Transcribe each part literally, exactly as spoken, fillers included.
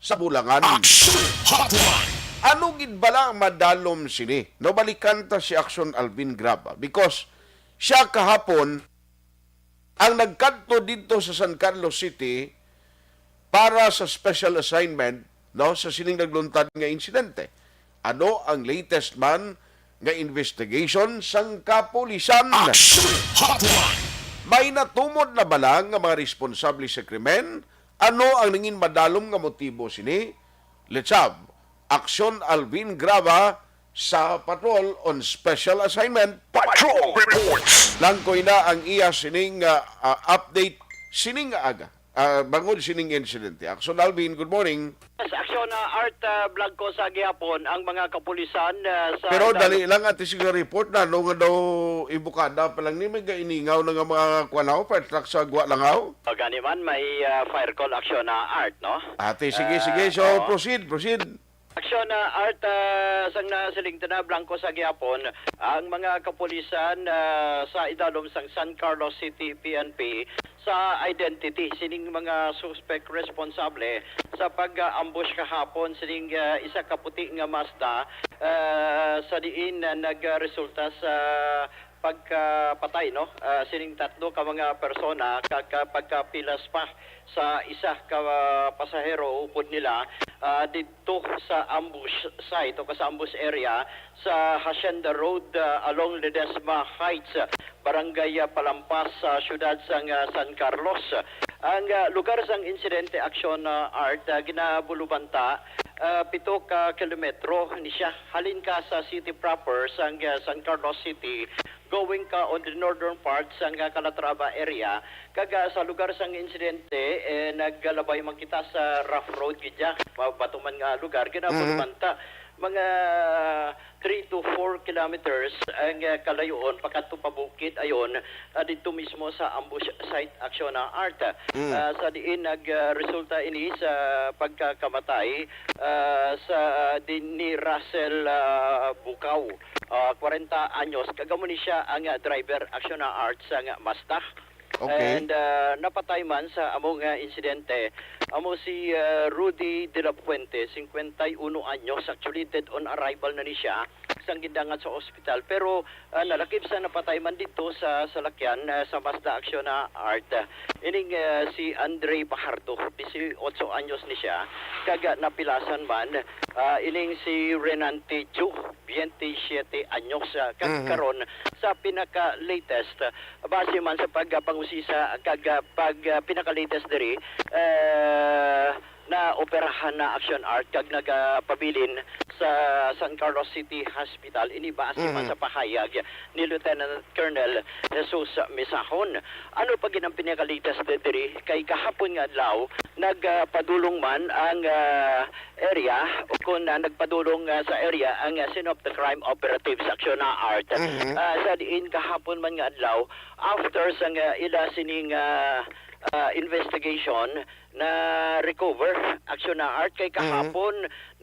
sa Bulangan. Action Hotline. Ano gid bala ang madalom sini? No, balikan ta si Action Alvin Graba because siya kahapon ang nagkadto didto sa San Carlos City para sa special assignment, no, sa sining nagluntad nga insidente. Ano ang latest man nga investigation sang kapulisan? Action Hotline. May natumod na bala nga mga responsable sa krimen? Ano ang nangin madalom nga motibo sini? Let's have Action Alvin Graba sa Patrol on Special Assignment. Patrol Reports. Langkoy na ang iya sining, ah, ah, update sining aga, ah, bangod sining insidente. Action Alvin, good morning. Yes, Action, ah, Art, ah, vlog ko sa gihapon ang mga kapulisan, ah, sa Pero dal- dali lang, ate, sige, report na, no, nga daw imbukada pa lang ni, may gainingaw na nga mga kuwan, haw, fire truck sa Gwa lang, haw? O, gani man, may, ah, fire call, Action, ah, Art, no? Ate, sige, Ah, sige. So, oo. Proceed, proceed. Action, ah, Art, ah, sang nasiling ta na, blanco sa gihapon, ang mga kapulisan, ah, sa idalom sang San Carlos City P N P sa identity sining mga suspect responsable sa pag-ambush kahapon sining, ah, isa ka puti nga Mazda, ah, sa diin na nagresulta sa pagkapatay, no? Ah, sining tatlo ka mga persona, kag, ah, pagkapilas pa sa isa ka, ah, pasahero upod nila, ah, didto sa ambush site o ka sa ambush area sa Hacienda Road, ah, along Ledesma Heights, Barangay, ah, Palampas, sa siyudad sang, ah, San Carlos. Ang, ah, lugar sang insidente, Action, ah, Art, ah, ginabulubanta, ah, pito ka kilometro ni siya. Halin ka sa city proper sang, ah, San Carlos City, going ka on the northern part sang, ah, Calatrava area, kag, ah, sa lugar sang insidente, eh, naglabay man kita sa rough road gid ya, mabato man nga lugar, ginabulubanta. Mga three to four kilometers ang, ah, kalayoon pakadto pa bukid ayon, ah, didto mismo sa ambush site, Action, ah, Art. Mm. Ah, sa diin nag, ah, resulta ini sa pagkakamatay, ah, sa, ah, din ni Russell, ah, Bukaw, ah, kwarenta anyos. Kag amo ni siya ang, ah, driver, Action, ah, Art, sang Mazda. Okay. And, ah, napatay man sa among, ah, insidente amo si, ah, Rudy de la Fuente, cincuenta y uno anyos. Actually, dead on arrival na ni siya sang gindangat sa ospital. Pero, ah, nalakip sa napatay man dito sa salakyan, ah, sa Mazda, Action, ah, Art. Ining, ah, si Andre Fajardo, dieciocho anyos ni siya, kag, ah, napilasan man, ah, ining si Renante Chu, veintisiete anyos, ah, kag Mhm. karon sa pinaka-latest, ah, base man sa pagpangusisa kag, ah, pag, ah, pinaka-latest diri, ah, naoperahan na, Action, Art, kag nagapabilin sa San Carlos City Hospital. Ini base man Mhm. sa pahayag ni Lieutenant Colonel Jesus Misahon. Ano pa gid ang pinaka-latest diri? Kay kahapon nga adlaw, nagpadulong man ang, ah, area, o kung, ah, nagpadulong, ah, sa area ang, ah, scene of the crime operatives, Action, ah, Art. Mhm. Ah, sa diin kahapon man nga adlaw, after sa nga ila sining, ah, ah, investigation, na-recover, Action, ah, Art, kay Mhm. kahapon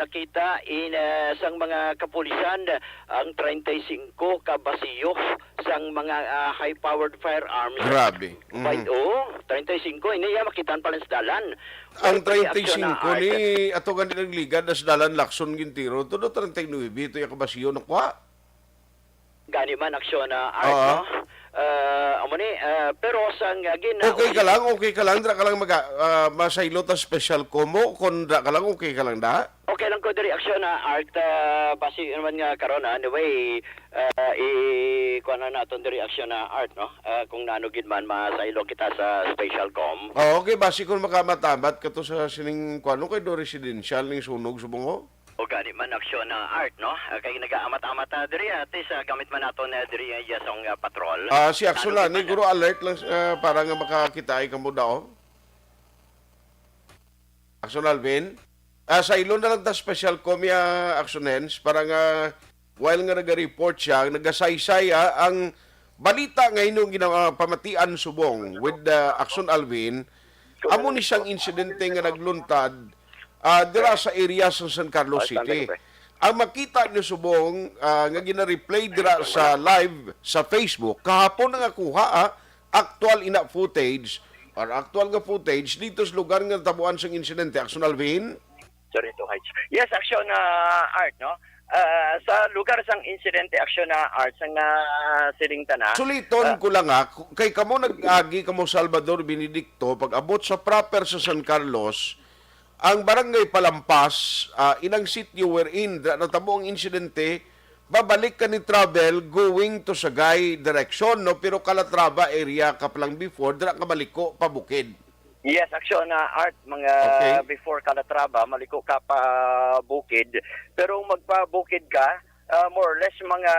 nakita in, ah, sang mga kapulisan ang treinta y cinco ka basiyo sang mga, ah, high-powered firearms. Grabe. Bay-, Mhm. oo, treinta y cinco, ini iya makitaan pa lang sa dalan. Ang Ito ni Action, ah, treinta y cinco Art. ni, ato gani nagligad na sa dalan, Lacson, Gintiro, tulo treinta y nuebe, ito yung kabasiyo nakuha. Gani man, Action, ah, Art, Oo. no? Ah, amo ni, ah, pero sang, ah, gin-, Okay ka lang, okay ka lang, dra ka lang maga-, ah, masaylo ta special ko mo, kung dra ka lang, okay ka lang da? Okay lang ko diri, Action, ah, Art, ah, basi naman nga karon, ah, anyway, ah, i-, kuha na naton diri, Action, ah, Art, no? Ah, kung naano gid man, masaylo kita sa special com. Oh, okay, basi kung makamatamat ka to sa sining, kuha, no, kay do residential ning sunog subong, ho? O gani man, Action, ah, Art, no? Ah, kay nagaamat-amat na diri, ah, at least, ah, gamit man nato na diri, ah, iya sang, ah, patrol. Ah, si Action Ano lang, man, ni guro alert lang, ah, para nga makakita ay kamo daw. Action Alvin. Ah, sa ilo na lang ta special com ya, Action Hens, para nga while nga naga-report siya, nagasaysay, ah, ang balita nga inyong gina-, ah, pamatian subong with, ah, Action Alvin. Amo ni siyang insidente nga nagluntad, ah, dira sa area sa San Carlos City. Ang makita niyo subong, ah, nga gina-replay dira sa live sa Facebook, kahapon na nga kuha, ah, aktual ina footage or aktual nga footage dito sa lugar nga natabuan sang insidente, Action Alvin? Sorry to Heights. Yes, aksyon na Art, no? Ah, sa lugar sang insidente, aksyon na Art, sang nasiling ta na. Suliton Ah. ko lang, ah, ku-, kay kamo nag-agi kamo, Salvador Benedicto, pag-abot sa proper sa San Carlos, ang Barangay Palampas, ah, inang sitio wherein da-, natabo ang insidente, babalik ka ni travel going to Sagay direction, no? Pero Calatrava area ka pa lang before, dira ka maliko pa bukid. Yes, aksyon na Art, mga Okay. before Calatrava, maliko ka pa bukid. Pero magpabukid ka, ah, more or less mga,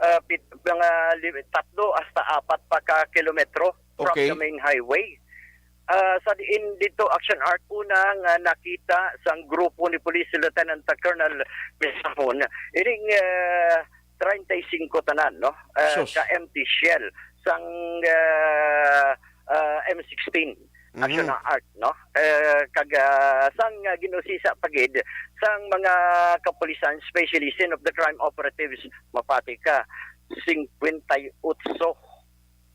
ah, pit-, mga li-, tatlo hasta apat pa ka kilometro from Okay. the main highway. Ah, sa diin dito, aksyon Art, una nga nakita sang grupo ni Police Lieutenant Colonel Misahon, ining, ah, treinta y cinco tanan, no? Ah, Sus. ka empty shell sang, ah, ah, M sixteen. Aksyon Mhm. na Art, no? Eh, kag, ah, sang, ah, ginusisa pa gid sang mga kapulisan, especially scene of the crime operatives, mapati ka, cincuenta y ocho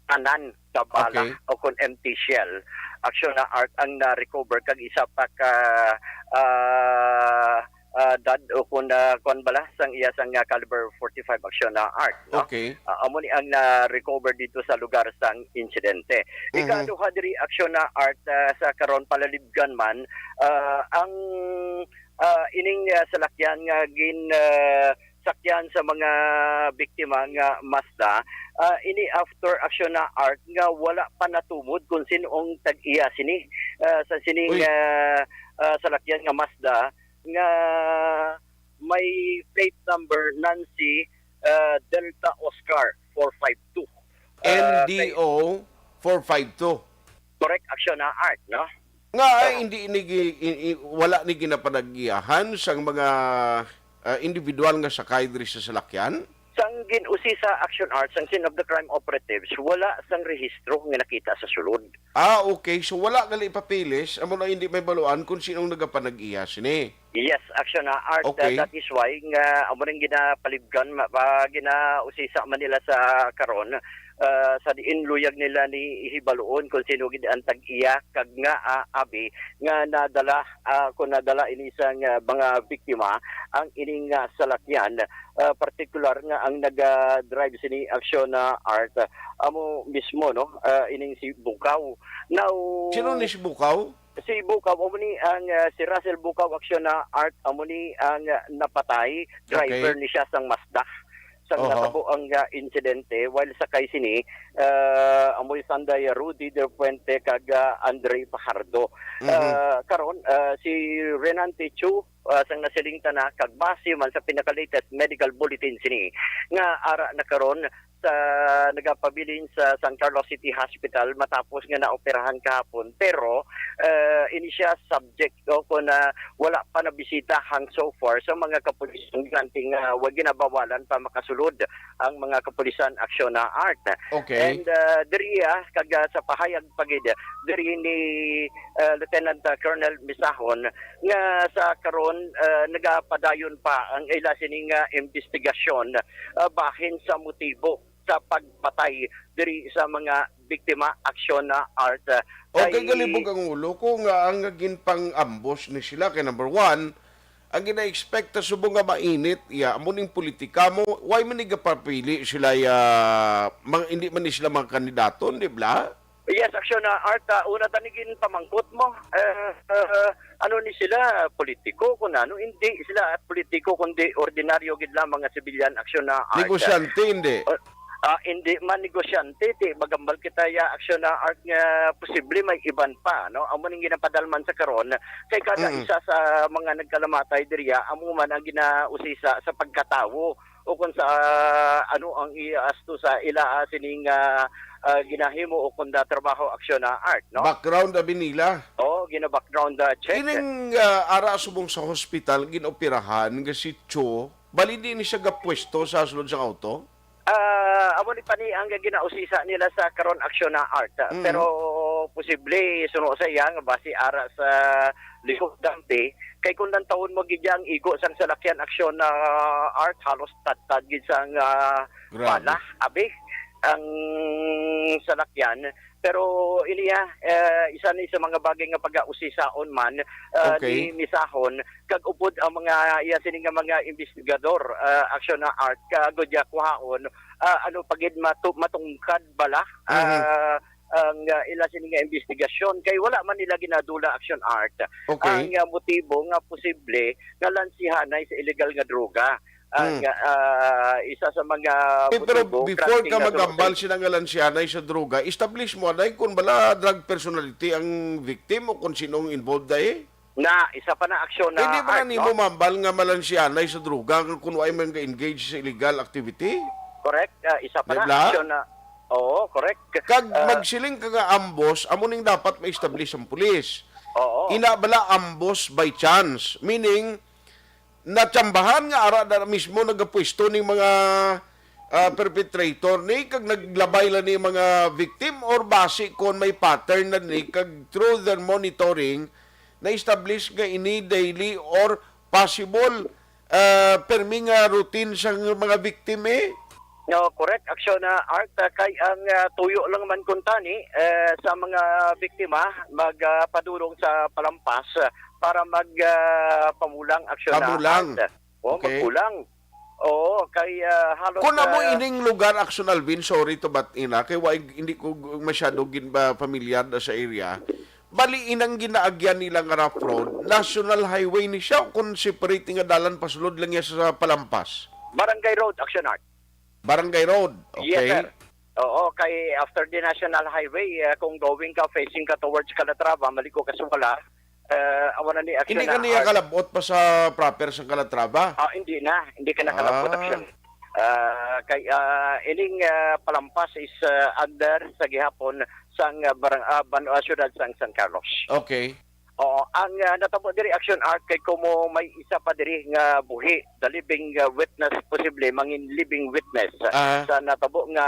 tanan ka bala Okay. o kon empty shell. Aksyon na Art ang na-recover kag isa pa ka, ah, ah, dad o kon, ah, kuwan bala sang iya sang, ah, caliber forty-five, aksyon na Art, no? Okay. Ah, amo ni ang na-recover dito sa lugar sang insidente. Mhm. Ikaduha diri, aksyon na Art, ah, sa karon palalibgan man, ah, ang, ah, ining, ah, salakyan nga gin, ah, sakyan sa mga biktima nga Mazda, ah, ini after aksyon na Art nga wala pa natumod kung sino ang tag-iya sini, ah, sa sining, Uy. ah, ah, salakyan nga Mazda nga may plate number Nancy, ah, Delta Oscar four five two. Ah, N D O four five two. Correct, aksyon na Art, no? Nga, ay, Oo. hindi ni gi-, i-, i-, wala ni ginapanag-iyahan sang mga, ah, individual nga sakay diri sa salakyan? Sang gin-usisa, aksyon Art, sang scene of the crime operatives, wala sang rehistro nga nakita sa sulod. Ah, okay. So, wala gali papilis, amo na hindi mahibaluan kung sinong nagapanag-iya sini. Yes, aksyon na Art. Okay. Uh, that is why nga amo nang ginapalibgan ma-, pa ginausisa man nila sa karon, uh, sa diin luyag nila ni hibaluon kung sino gid ang tag-iya kag nga, ah, abi nga nadala, ah, kung nadala ini sang, ah, mga biktima ang ining, ah, salakyan, ah, partikular nga ang naga-drive sini aksyon na Art, ah, amo mismo, no, ah, ining si Bukaw. Now, Sino ni si Bukaw? Si Bukaw, amo ni ang, ah, si Russell Bukaw, aksyon na Art, amo ni ang, ah, napatay. Driver Okay. ni siya sang Mazda. Sang Oho. natabo ang, ah, insidente, while sakay sini, ah, amoy sanday Rudy Del Fuente kag, ah, Andre Fajardo. Mhm. Ah, karon, ah, si Renante Chu, ah, sang nasiling ta na, kag base man sa pinaka-latest medical bulletin sini, nga ara na karon sa nagapabilin sa San Carlos City Hospital matapos nga naoperahan kahapon. Pero, eh, ini siya subject, no, kung, ah, wala pa nabisita hang so far sa mga kapulisan, granting, ah, wa ginabawalan pa makasulod ang mga kapulisan aksyon na Art. Okay. And, ah, diri, ah, kag, ah, sa pahayag pa gid diri ni, ah, Lieutenant, ah, Colonel Misahon nga sa karon, ah, nagapadayon pa ang ila sining, ah, investigasyon, ah, bahin sa motibo sa pagpatay diri sa mga biktima aksyon na Art. Okay, kay galibog ang ulo ko nga ang ginpang-ambush ni sila kay number one, ang gina-expect ta subong nga mainit, iya, amo ning politika mo, why man nagapapili sila, ya, mga, hindi man ni sila mga kandidato, di ba? Yes, aksyon na Art, ah, una tani ginpamangkot mo, eh, eh, ano ni sila, politiko, kung ano, hindi sila politiko, kundi ordinaryo gid lamang nga civilian, aksyon na Art. Negosyante, hindi? Uh, ah, hindi man negosyante, ti, magambal kita ya, aksyon na Art, nga posible may iban pa, no? Amo ning ginapadalman sa karon, kay kada Mm. isa sa mga nagkalamatay diriya, amo man ang ginausisa sa pagkatawo o kung sa, ah, ano ang iasto sa ila, ah, sining, ah, ah, ginahimo o kung da trabaho aksyon na Art, no? Background abi nila. Oo, gina-background, ah, check. Ining, ah, ara subong sa hospital, ginoperahan nga si Cho, bali di ni siya gapwesto sa sulod sang auto? Ah, amo ni pa ni ang ginausisa nila sa karon aksyon na Art. Mm. Pero posible, suno sa iya, nga basi ara sa likod dampi, kay kung lantawon mo gid ang igo sang salakyan aksyon na Art, halos tadtad gid sang, ah, Grabe. bala. Abi, ang salakyan, Pero iliya, eh, isa ni sa mga bagay nga pag-ausisaon man, ah, Okay. ni Misahon, kag upod ang mga iya sini nga mga investigador, ah, aksyon na art, kag gudya kuhaon, ah, ano pa gid matu-, matungkad bala, Mhm. ah, ang, ah, ila sini nga investigasyon, kay wala man nila ginadula aksyon art. Okay. Ang, ah, motibo nga posible nga lansihanay sa illegal nga droga. Ang, Hmm. ah, isa sa mga Eh, pero motibo, before granting ka na magambal sumaksay. Sila nga lansihanay sa droga, establish mo anay kung bala drug personality ang victim o kung sino ang involved ay? Na, isa pa na aksyon na Hindi ba na art, nimo no? Mambal nga malansihanay sa droga kung wala man ga-engage sa illegal activity? Correct. Ah, isa pa Di na bala? Aksyon na, oo, correct. Kag Ah, magsiling ka nga ambos, amo ning dapat ma-establish ang pulis. Oo. Ina bala ambos by chance, meaning natsambahan nga ara na mismo nagapwesto ning mga, ah, perpetrator ni kag naglabay lang ni mga victim, or basi kon may pattern na ni kag through their monitoring na-establish nga ini daily or possible, ah, permi nga routine sang mga victim eh? No, correct. Aksyon na art, ah, kay ang, ah, tuyo lang man kuntani, eh, sa mga biktima magpadulong sa palampas, ah, para mag, ah, pamulang aksyon na Pamulang. Art. O, Okay. Magkulang. Oo, kay, ah, halos, Kung amo ah, ining lugar, Action Alvin, sorry to butt in, ah, kay wa, hindi ko gu-, masyado gin-, ba, pamilyar na sa area. Bali, inang ginaagyan nila nga rough road, National Highway ni siya, o kung separate nga dalan, pasulod lang niya sa Palampas? Barangay Road, Action Art. Barangay Road, Yes, okay. Sir. Oo, kay after the National Highway, ah, kung going ka, facing ka towards Calatrava, maliko ka sa wala, ah, awan na ni action Hindi na ka niya art. Kalabot pa sa proper sa Calatrava? Ah, hindi na. Hindi ka na kalabot, Ah. Action. Ah, kay, ah, ining, ah, Palampas is, ah, under sa gihapon sang, ah, barang-, ah, ban-, ah, siyudad sang San Carlos. Okay. Oo, ang, ah, natabo diri, Action Art, kay kumo may isa pa diri nga buhi, the living, ah, witness, posible mangin living witness Ah. sa natabo nga,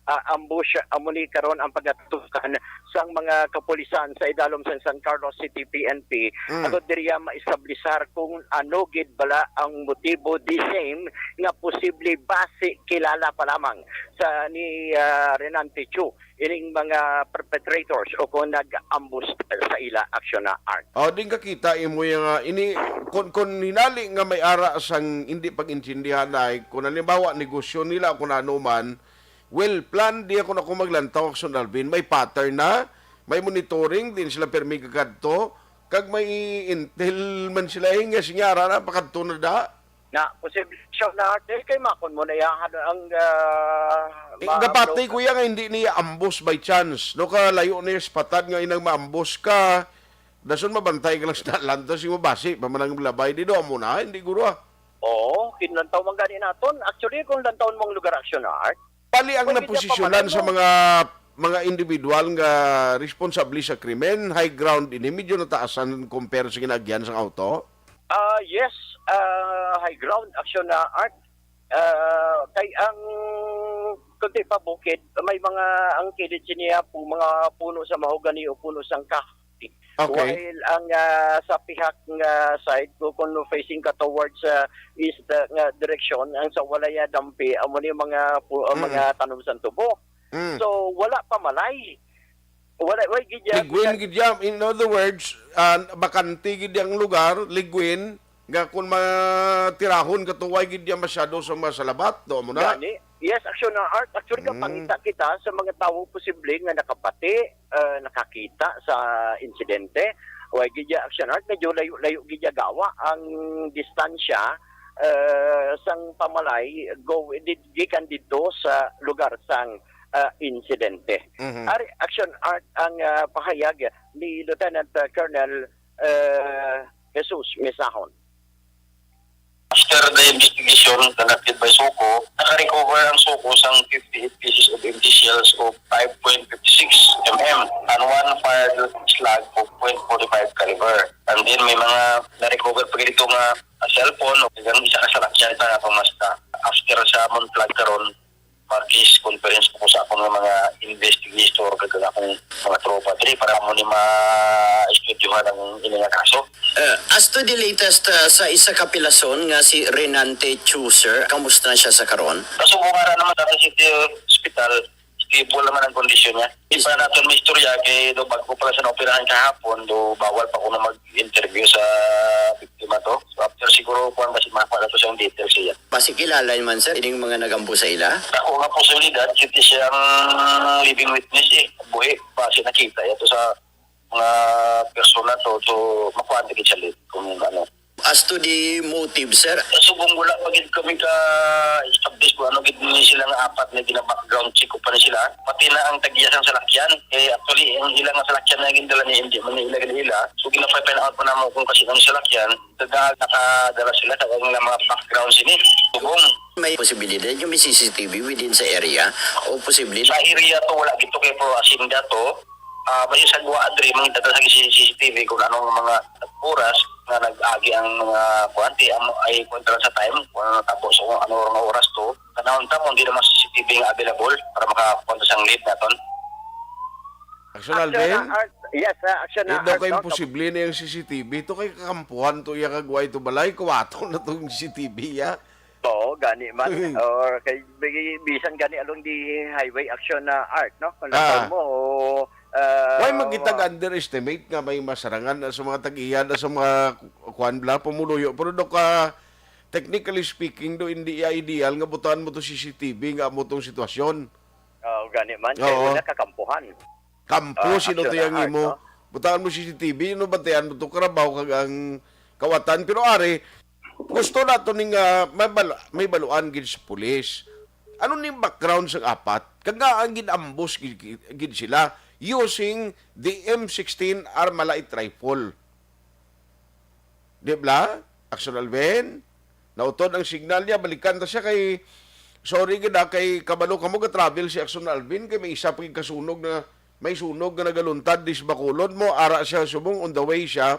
ah, ambush. Amo ni karon ang pagatukan sang mga kapulisan sa idalom sa San Carlos City P N P. Mm. Agod diriya maestablisar kung ano gid bala ang motibo, the same nga posible basi kilala pa lamang sa ni, ah, Renante Chu ining mga perpetrators o kung nag-ambush sa ila, Action na Art. O, din kakita imo yung, ah, ini, kun, kun hinali nga may ara sang hindi pag-intindihan ay, kung halimbawa, negosyo nila o kung ano man, well, plan di ako na kung maglantaw, Action Alvin, may pattern na, may monitoring, din sila permi kakadto, kag may intel man sila, eh, nga sinyara na, pakadto na da. Na, posible siya na, eh, kay makon mo na yahan ang, ah, Eh, ma-, gapati, ano, kuya, nga hindi niya ambos by chance. No, ka layo niya sa patad nga inang maambos ka. Dason mabantay ka lang sa dalan, tas imo basi, pamanang labay, di do mo na, hindi guro, ah. Oo, kinlantaw man gani naton. Actually, kung lantawon mong lugar, Action Art, Pali ang pwede niya naposisyonan sa pamalan mo. Mga, mga individual nga responsable sa krimen, high ground ini, medyo nataasan compare sa ginaagyan sa auto. Ah, yes, ah, high ground, Action na Art. Ah, kay ang kundi pa bukid, may mga ang kilid niya po, mga puno sa mahogani o puno sang kahoy. Okay. While ang, ah, sa pihak nga side, kung, kung facing ka towards, ah, east, ah, nga direksyon, ang sa walay, ah, dampi, amo ni mga pu-, ah, Mm. mga tanom sa tubo. Mm. So, wala pa malay. Wala, wala gid yan. Ligwin gid yan. In other words, ah, bakante gid ang lugar, ligwin, nga kung matirahon ka to, way gid yan masyado sa mga salabat, do mo na? Gani. Yes, Action na Art. Actually, Mm. kapangita kita sa mga tawo posible nga nakapati, ah, nakakita sa insidente. Way gid yan, Action Art. Medyo layo-layo gid yan gawa ang distansya, ah, sang pamalay go, di, gikan didto sa lugar sang, ah, insidente. Mhm. Ari, Action Art, ang, ah, pahayag ni Lieutenant, ah, Colonel, ah, Jesus Misahon. After the investigation conducted by SOCO, naka-recover ang SOCO sang fifty-eight pieces of empty shells of five point five six M M and one fired slug of point forty-five caliber. And then may mga na-recover pa dito nga cellphone, o kaya isa ka salakyan pa nga pamasta. After sa amon flag karon, mag-case conference ko sa akong mga investigator kag ang akong mga tropa diri para mo ni ma-estudyohan ang ini nga kaso. Uh, as to the latest, uh, sa isa ka pilason nga si Renante Chu, sir, kamusta na siya sa karon? Nasubo nga ra naman sa City Hospital, stable naman ang kondisyon niya. Di pa naton maistorya kay do bago pa lang sa naoperahan kahapon, do bawal pa kuno mag-interview sa biktima to. So, after siguro, kuwan, kasi makuha na to siyang details siya. Basi kilala man, sir, ining mga nagampo sa ila? Ako nga posibilidad, kiti siya ang living witness eh. Buhi, basi nakita ito sa mga persona to, so makuha na gid siya late kung ano. As to the motive, sir? Subong wala pa gid kami ka-establish kung ano gid ni sila nga apat nga gina-background check pa ni sila. Pati na ang tag-iya sang salakyan. Eh, actually, ang ilang salakyan na gindala ni hindi man ila gid ila. So, gina-find out pa namo kung kasi ang salakyan, taga nakadala sila, taga ang mga background sini. Subong. May posibilidad yung may C C T V within sa area? O posible? Sa area to, wala gid to kay pro asinda to. Ah, basi sa Guadri, mangita ta sa C C T V kung anong mga oras nga nag-agi ang mga kuwan, ti, am-, ay, kuwan ta lang sa time, kung ano natabo sa kung ano nga oras to. Tanawon ta kung di naman C C T V nga available para makakuwan ta sang lead naton. Action, Action Alvin? na Art. Yes, uh, action na Hindi daw Art, kay no? Imposible na yung C C T V. Ito kay kakampuhan to iya kagway to balay. Kuwato na tong C C T V, ya. Oo, gani man. Or kay bi-, bisan gani along the highway action na Art, no? Kung Ah. nagkaroon mo, o, ah, Why magitag underestimate nga may masarangan na sa mga tag-iya na sa mga ku-, kuwan bla, pumuluyo? Pero do ka, technically speaking, do hindi iya ideal nga butangan mo to C C T V nga amo tong sitwasyon. Oo, gani man. Kay Oo. wala kakampuhan. Kampo, Ah, sino to action yung na imo? Art, no? Butangan mo C C T V, no, bantayan mo to, karabaw kag ang kawatan. Pero ari, gusto nato ning, ah, may bal-, may baluan gid sa pulis. Ano ning background sa apat? Kag nga ang gin-ambush gid, gid sila using the M sixteen Armalite rifle. Di bla? Action Alvin? Nautod ang signal niya, balikan ta siya kay, sorry gid, ah, kay kabalo kamo ga-travel si Action Alvin kay may isa pa gid kasunog na, may sunog nga nagaluntad dis Bacolod mo, ara siya subong on the way siya,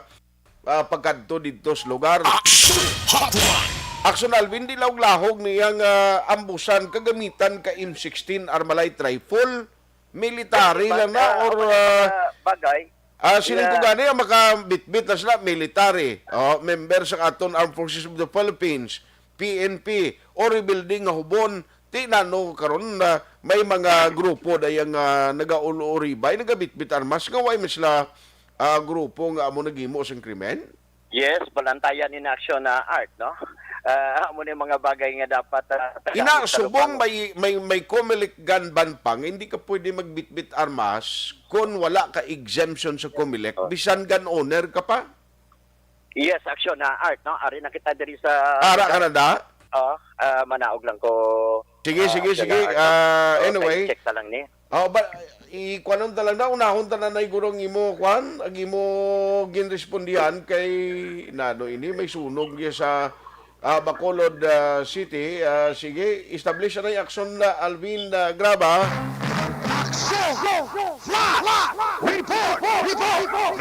ah, pagkadto didto sa lugar. Action Hotline. Action Alvin, di lahog-lahog niyang, ah, ambusan kagamitan ka M sixteen Armalite rifle. Military Basta lang na or, amo na ah, mga bagay ah, siling ko nga gani ang makabitbit na sila, military, oh, member sa aton Armed Forces of the Philippines, P N P, o rebuilding nga hubon, ti nano karon na may mga grupo dayang, ah, nagaul-uribay, nagabitbit armas nga way man sila, ah, grupo nga amo naghimo sing krimen? Yes, balantayan in action na Art, no? Ah, amo ni mga bagay nga dapat, ah, Ina, tagaan sa subong lupang. may, may, may Comelec gun ban pa, nga hindi ka pwede magbitbit armas kung wala ka exemption sa Comelec, Oh. bisan gun owner ka pa. Yes, action na Art, no? Ari na kita diri sa Ara ka na da? Oh, ah, manaog lang ko. Sige, Ah, sige, action sige. na Art, no? Ah, So, anyway. Check ta lang ni. Oh, ba, ikuanon ta lang na, unahon ta na na siguro ang imo, kwan, ang imo ginrespondihan kay, nano ini, may sunog niya sa, ah, Bacolod, ah, City. Ah, sige, establish na yung action na Alvin, ah, Graba. Action! Flash! Report! Report!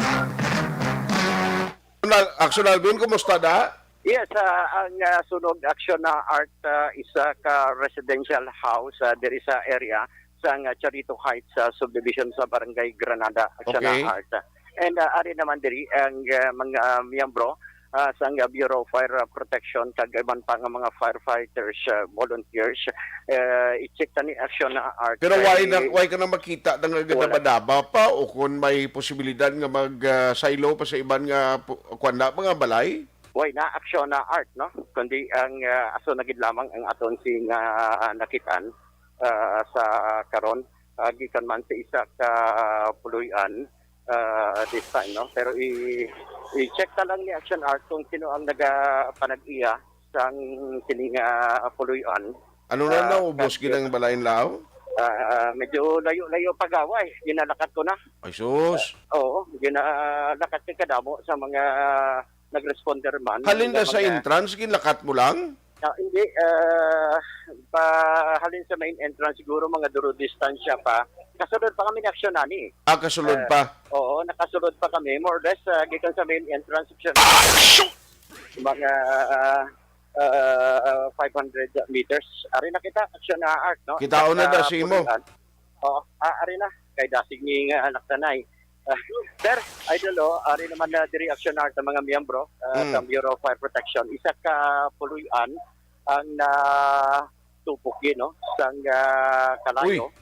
Action, Alvin, kumusta da? Yes, ah, ang, ah, sunog action na Art, ah, isa ka residential house, ah, diri sa area sang, ah, Charito Heights, ah, subdivision sa Barangay Granada, action Okay. na Art. And, ah, ari naman diri ang, ah, mga miyembro, ah, sang, ah, Bureau of Fire, ah, Protection kag iban pa nga mga firefighters, ah, volunteers. Eh, i-check ta ni action na Art Pero why kay na, why ka na makita na nga Wala. gadaba-daba pa o kung may posibilidad nga mag, ah, saylo pa sa iban nga pu-, kwan na, mga balay? Way na aksyon na Art, no? Kundi ang, ah, aso na gid lamang ang aton sing, ah, nakitaan, ah, sa karon, ah, gikan man sa isa ka puloy-an, ah, this time, no? Pero i-, i-check ta lang ni Action Art kung sino ang nagapanag-iya sang sining, ah, puloy-an. Ano na, Ah, naubos kasi gid ang balayan lao? Ah, medyo layo-layo pa gaway. Ginalakat ko na. Ay, sus. Oo, ginalakat ko kadamo sa mga nag-responder man. Halin na Nga sa mga entrance, ginlakat mo lang? Ah, hindi, ah, pa, halin sa main entrance siguro mga duro distansya pa. Kasulod pa kami ni aksyon ani. Ah, kasulod Ah, pa? Oo, nakasulod pa kami. More or less, ah, gikan sa main entrance section. Mga, ah, ah, five hundred meters. Ari na kita, aksyon na Art, no? Kitaon na Sa da si Imo. Pulilan. Oo, ah, ari na. Kay dasig ni nga anak tanay. Ah, sir, idol, oh, ari naman na diri aksyon na sa mga miyembro, ah, Mm. sa Bureau of Fire Protection. Isa ka puloy-an ang natupok, no? Sang, ah, kalayo. Uy.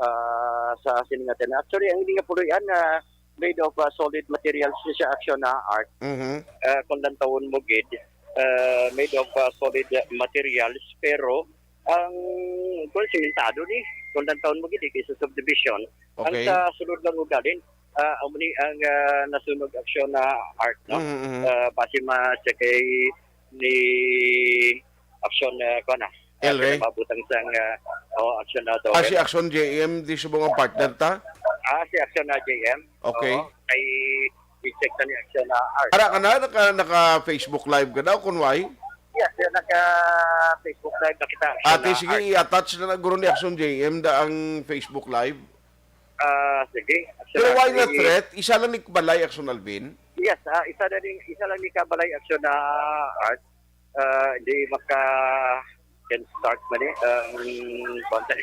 ah, sa sini nga tanan. Actually, ang ini nga puloy-an, ah, made of, ah, solid materials siya, Action na Art. Mhm. Ah, kung lantawon mo gid, ah, made of, ah, solid materials, pero ang, kung simentado ni, kung lantawon mo gid, kay sa subdivision, ang Okay. sa sulod lang ugalin, ah, amo ni ang, ah, nasunog, Action na Art, no? Mhm, mhm. Ah, base ma-check kay ni Action, ah, kuwan na. El Ah, Rey? Mabutang sang, ah, oh, Action na Ah, si Dowell. Action J M, di siya mga partner ta? Ah, si Action na J M. Okay. Oo, kay i-check na ni Action na Art. Ara ka na, naka, naka Facebook Live ka daw, kun why? Yes, yun, naka Facebook Live na kita, Action Ate, na sige, Art. I-attach na na guro ni Action J M da ang Facebook Live. Ah, sige. Action Pero na why na si threat? Isa lang ni balay, Action Alvin? Yes, ah, isa na ni, isa lang ni ka balay, Action na Art. Ah, hindi maka can start man eh. Um, kontra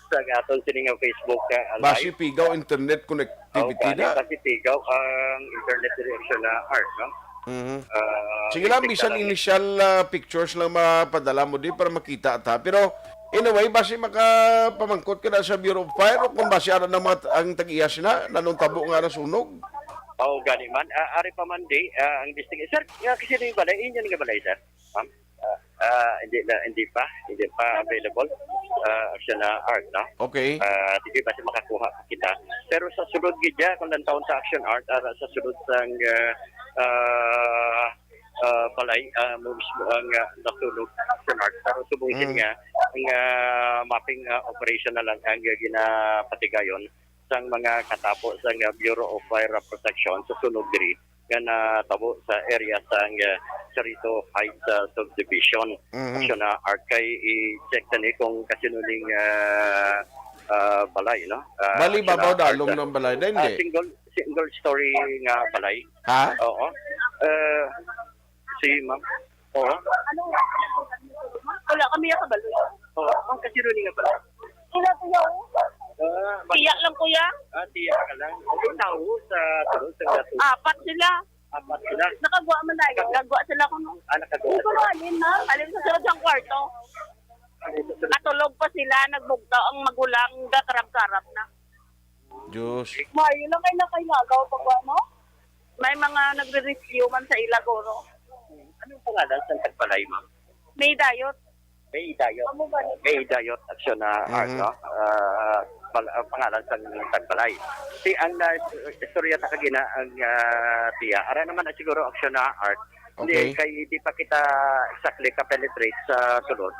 sa aton sini nga Facebook, ah, Basi live. Pigaw internet Oh, connectivity gani, na. Basi pigaw ang internet reaction na Art, no? Mhm. Ah, Sige lang, bisan initial, ah, pictures lang mapadala mo di para makita ta. Pero anyway, basi makapamangkot ka na sa Bureau of Fire o kung basi ara na mga t-, ang tag-iya sina, nanong tabo nga nasunog? Oh, gani man. Ah, ari pa man di, ah, ang disting-, sir, nga kasi ni balay, inyo nga balay, sir? Ma'am? Ah, ah, hindi na, hindi pa, hindi pa available. Ah, siya na Art, no? Okay. Ah, sige, basi makakuha pa kita. Pero sa sulod gid ya, kung lantawon sa Action Art, ah, sa sulod sang, ah, ah, ah, balay, ah, mo mismo ang, ah, natulog Action Art. Pero subong Mm. nga, ang, ah, mapping, ah, operation na lang ang, ah, ginapatigayon sang mga katapo sang, ah, Bureau of Fire Protection sa sunog diri nga natabo sa area sang, ah, Cerrito Heights, ah, Subdivision. Mhm. Action na Art kay i-check na ni kung kasino ning, ah, ah, balay, no? Ah, Bali, Action na babaw Art, dalom ah, ng balay, dahil ah, hindi. Single, single story nga balay. Ha? Oo. Ah, si ma'am. Oo. Wala kami yung kabalo. Oo. Ang kasino ni nga balay? Sila, kuya, oh. Ah, ba- Tiya lang, kuya. Ah, tiya ka lang. Ang tao sa tulog sa gato. Apat sila. Apat sila. Nakagwa man tayo. Nagwa sila kuno. Ah, nakagwa. Hindi ko na alin, ha? Alin sa sulod sang kwarto. Alin sa sulod? Katulog pa sila, nagbugtaw ang magulang, gakarab-karab na. Diyos. Mayo lang kay nakailagaw pag ano? May mga nagre-review man sa ila, guro. Anong pangalan sa tagbalay, ma'am? May Dayot. May Dayot. Amo ba ni? May Dayot, Action na, Mhm. ano, ah, pal-, ah, pangalan sa tagbalay. Si ang na, istorya ta kagina ang, ah, tiya. Ara naman na siguro Action na Art. Hindi, Okay. Kay di pa kita exactly ka-penetrate sa sulod.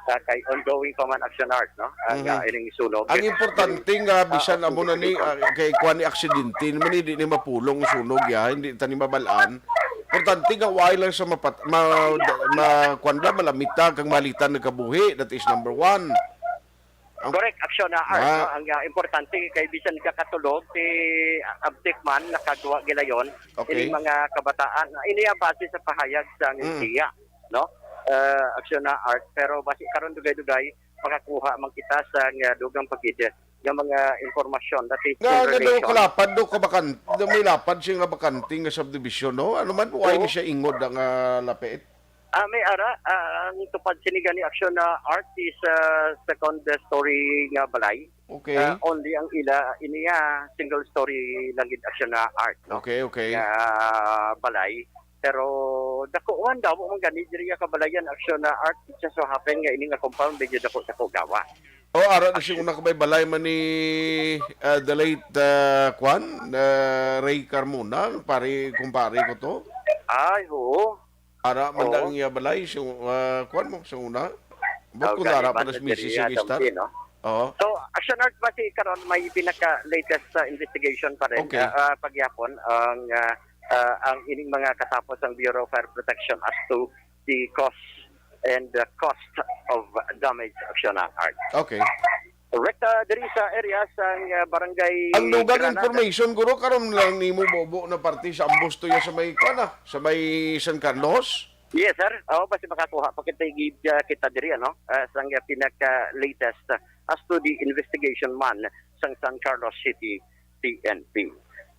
Ah, kay ongoing pa man Action Art, no? Ang, Mhm. ah, ining sunog. Ang importante nga Ah, bisan amo na ni, okay. Ah, kay kuwan ni aksidente, naman hindi ni mapulong sunog ya, hindi tani mabalaan. Importante nga wala lang sa mapat-, ma-, ma-, kuwan lang, malamita kag malitan nagkabuhi, that is number one. Ang Correct, Action na Art, Ah. no? Ang, ah, importante kay bisan ka katulog, ti abtik man, nakagwa gilayon, Okay. Ini mga kabataan, ini ang base sa pahayag sa Mm. N T I A, no? Ah, Action na Art, pero basi karon dugay-dugay, makakuha man kita sa, ah, dugang pagid nga mga impormasyon that is Nga, in nga daw relation. Kalapad daw ka bakan-, daw may lapad siya nga bakante nga subdivision, no? Ano man, why Oo. ni siya ingod ang, ah, lapit? Ah, may ara, ah, ang tupad sini gani Action na Art is, ah, second story nga balay. Okay. Ah, only ang ila, ini, ah, single story lang gid Action na Art, no? Okay, okay. Nga balay. Pero dako man daw man gani diri nga kabalayan Action na Art, just so happen nga ini nga compound medyo dako-dako gawa. Oh, ara na siya una kabay balay man ni, ah, the late, ah, kwan, ah, Ray Carmona, pare, kumpare ko to. Ay, oo. Ara man Oo. Ang iya balay, so, ah, kwan mo, sa una. Ba't Oh, kung ara pa galiban nas na misis diri, yung ah, istar? Tampi, no? Oo. So, Action Art, basi karon may pinaka-latest sa investigation pa rin. Okay. Ah, ah, pagyapon, ang, ah, ah, ang ining mga katapos ang Bureau of Fire Protection as to the cause and the cost of damage, Action Art. Okay. Correct, ah, diri sa area sa, ah, barangay Ang dugang Granada. Information, guro, karon lang nimo bobo na parte sa ambos to ya sa may, kuwan na, sa may San Carlos? Yes, sir. Oo, basi makakuha pa kita, gid, ah, kita diri, ano, ah, sa, ah, pinaka-latest, ah, as to the investigation man sa San Carlos City P N P.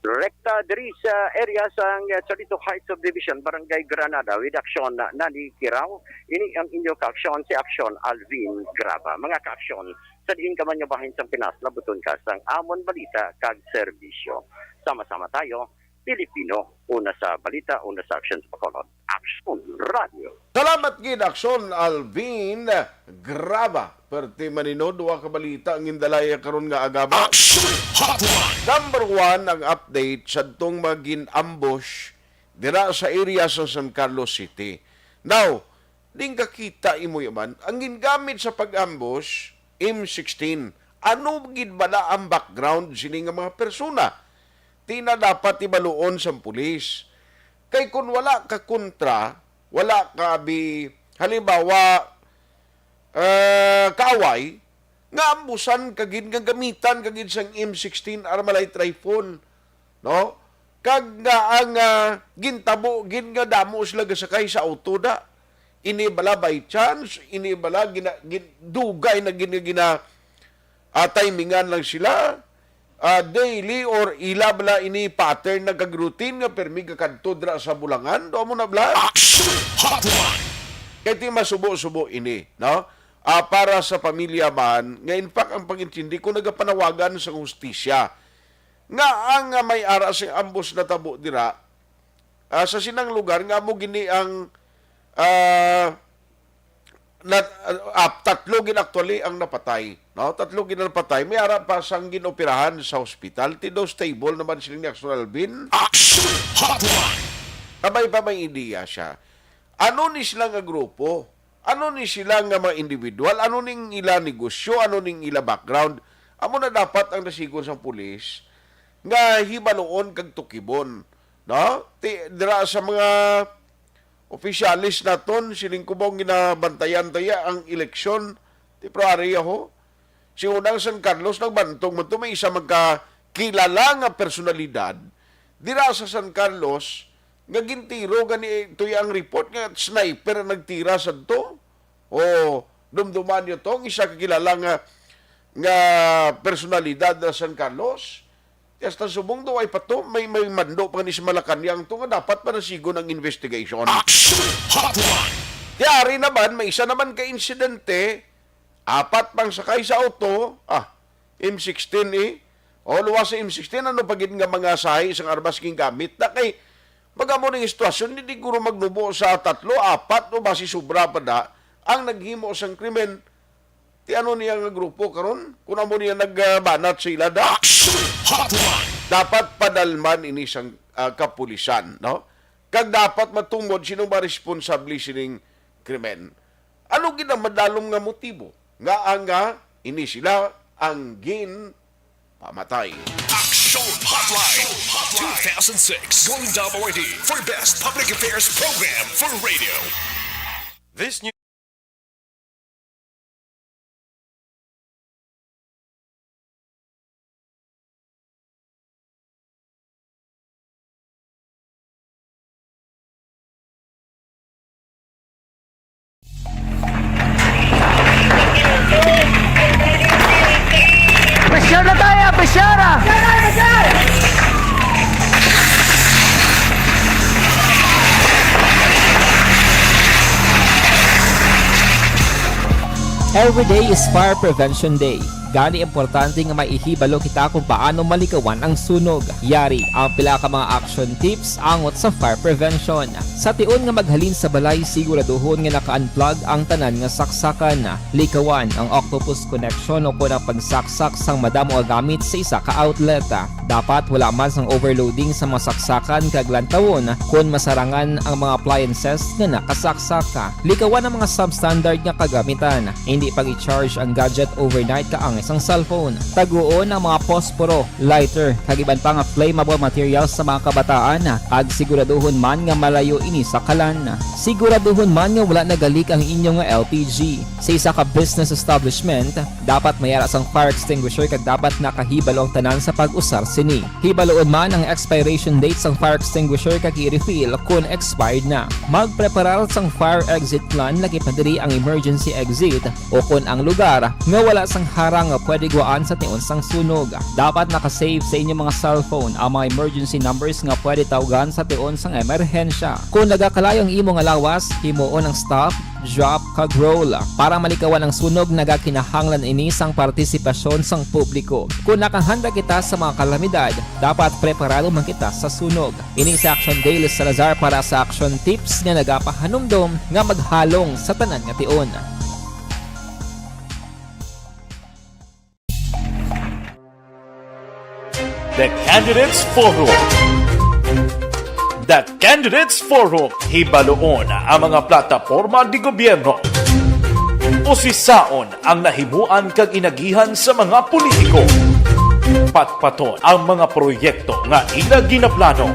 Rekta diri sa area sang Chalito Heights Subdivision, Barangay Granada, with action na ni Kirao. Ini ang inyo kaaksyon, si Aksyon Alvin Graba. Mga kaaksyon, sa diin ka man nga bahin sang Pinas, labuton ka sang amon balita kag serbisyo. Sama-sama tayo, Pilipino, una sa balita, una sa aksyon sa Bacolod. Aksyon Radio. Salamat gid, Aksyon Alvin Graba. Perti man, Nino, duha ka balita ang gindalaya karon nga aga ba? Action Hotline! Number one, ang update sa tong mga gin-ambush dira sa area sa San Carlos City. Now, ding kakita imo yaman, ang gingamit sa pag-ambush, M sixteen. Ano gid bala ang background sini nga mga persona? Ti na dapat ibaluon sang pulis. Kay kung wala ka kontra, wala ka bi-, halimbawa, eh, kaaway, nga ambusan ka gid, nga gamitan ka gid sang M sixteen Armalite rifle, no? Kag nga ang, ah, gintabo gid nga damo sila gasakay sa auto da. Ini bala by chance, ini bala gina-, gin-, dugay na gid nga gina-, ah, timingan lang sila, ah, daily or ila bala ini pattern na kag routine nga permi gakadto dira sa Bulangan? Do mo na bala? Action Hotline! Kay ti masubo-subo ini, no? Ah, para sa pamilya man, nga in fact ang pag-intindi ko nagapanawagan sa hustisya. Nga ang, ah, may ara sing ambos natabo dira, ah, sa sinang lugar nga amo gini ang, ah, na, ah, tatlo gid actually ang napatay, no? Tatlo gid ang napatay. May ara pa sang ginoperahan sa hospital. Ti daw stable naman sila ni Aksyon Alvin. Action Hotline! Kabay pa may ideya siya. Ano ni sila nga grupo? Ano ni sila nga mga individual? Ano ning ila negosyo? Ano ning ila background? Amo na dapat ang nasigon sang pulis nga hibaluon kag tukibon, no? Ti, dira sa mga opisyales naton, siling ko ba ang ginabantayan taya ang eleksyon, ti February, ho? Si unang San Carlos, nagbantog man to, may isa magkakilala nga personalidad dira sa San Carlos nga gintiro gani, tuya ang report nga sniper ang nagtira sadto. O, dumduman niyo to, ang isa kakilala nga, nga personalidad na San Carlos. Ti hasta subong to, ay pa to, may, may mando pa ni sa Malacañang to nga dapat pa nasigon ang investigation. Action Hotline! Ti ari naman, may isa naman ka insidente, apat pang sakay sa auto, ah, M sixteen eh. O, luwas sa M sixteen, ano pa gid nga mga sahi sang armas gingamit na kay pag amo ning sitwasyon, di, di guro magnubo sa tatlo, apat, o basi sobra pa da ang naghimo sang krimen. Ti ano niya nga grupo karon? Kung amo niya nagbanat sa ila da? Action Hotline! Dapat padalman ini sang, ah, kapulisan, no? Kag dapat matungod sino ba responsable sining krimen. Ano gid ang madalom nga motibo nga ang, ah, ini sila ang ginpamatay? Action Hotline two thousand six Golden Dove Awardee for Best Public Affairs Program for Radio. This new Pressure na tayo! Pressure na! Every day is Fire Prevention Day. Gani, importante nga maihibalo kita kung paano malikawan ang sunog. Yari ang pila ka mga action tips angot sa fire prevention. Sa tion nga maghalin sa balay, siguraduhon nga naka-unplug ang tanan nga saksakan. Likawan ang octopus connection o kon ang pagsaksak sang madamo nga gamit sa isa ka outlet. Dapat wala man sang overloading sa mga saksakan kag lantawon kon masarangan ang mga appliances nga nakasaksak. Likawan ang mga substandard nga kagamitan. Indi pag-i-charge ang gadget overnight kaangay sang cellphone. Taguon ang mga posporo, lighter, kag iban pa nga flammable materials sa mga kabataan, kag siguraduhon man nga malayo ini sa kalan. Siguraduhon man nga wala nagalik ang inyo nga L P G. Sa isa ka business establishment, dapat may ara sang fire extinguisher kag dapat nakahibalo ang tanan sa pag-usar sini. Hibaluon man ang expiration date sang fire extinguisher kag i-refill kon expired na. Magpreparar sang fire exit plan, lakip na diri ang emergency exit o kon ang lugar nga wala sang harang nga pwede gwaan sa tion sang sunog. Dapat naka-save sa inyo mga cellphone ang mga emergency numbers nga pwede tawgan sa tion sang emerhensya. Kung nagakalayo ang imo nga lawas, himuon ang stop, drop, kag roll. Para malikawan ang sunog, nagakinahanglan ini sang partisipasyon sang publiko. Kung nakahanda kita sa mga kalamidad, dapat preparado man kita sa sunog. Ini si Action Dale Salazar para sa Action Tips nga nagapahanumdom nga maghalong sa tanan nga tion. The Candidates Forum. The Candidates Forum, hibaluon ang mga plataporma de gobyerno. Usisaon ang nahimuan kag inagihan sa mga politiko. Patpaton ang mga proyekto nga ila ginaplano.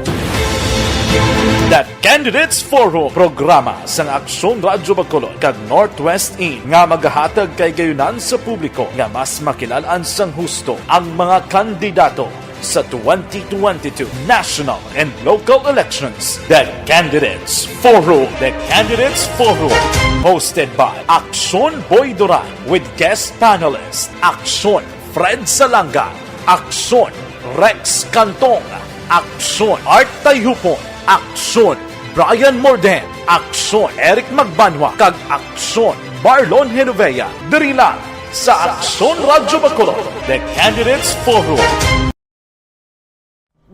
The Candidates Forum, programa sang Aksyon Radyo Bacolod kag Northwest In nga magahatag kay gayunan sa publiko nga mas makilalan sang husto ang mga kandidato sa twenty twenty-two national and local elections. The Candidates Forum. The Candidates Forum, hosted by Aksyon Boy Duran with guest panelist Aksyon Fred Salanga, Aksyon Rex Cantong, Aksyon Art Tayhupon, Aksyon Brian Morden, Aksyon Eric Magbanwa, kag Aksyon Marlon Genovea. Diri lang sa Aksyon Radyo Bacolod, The Candidates Forum.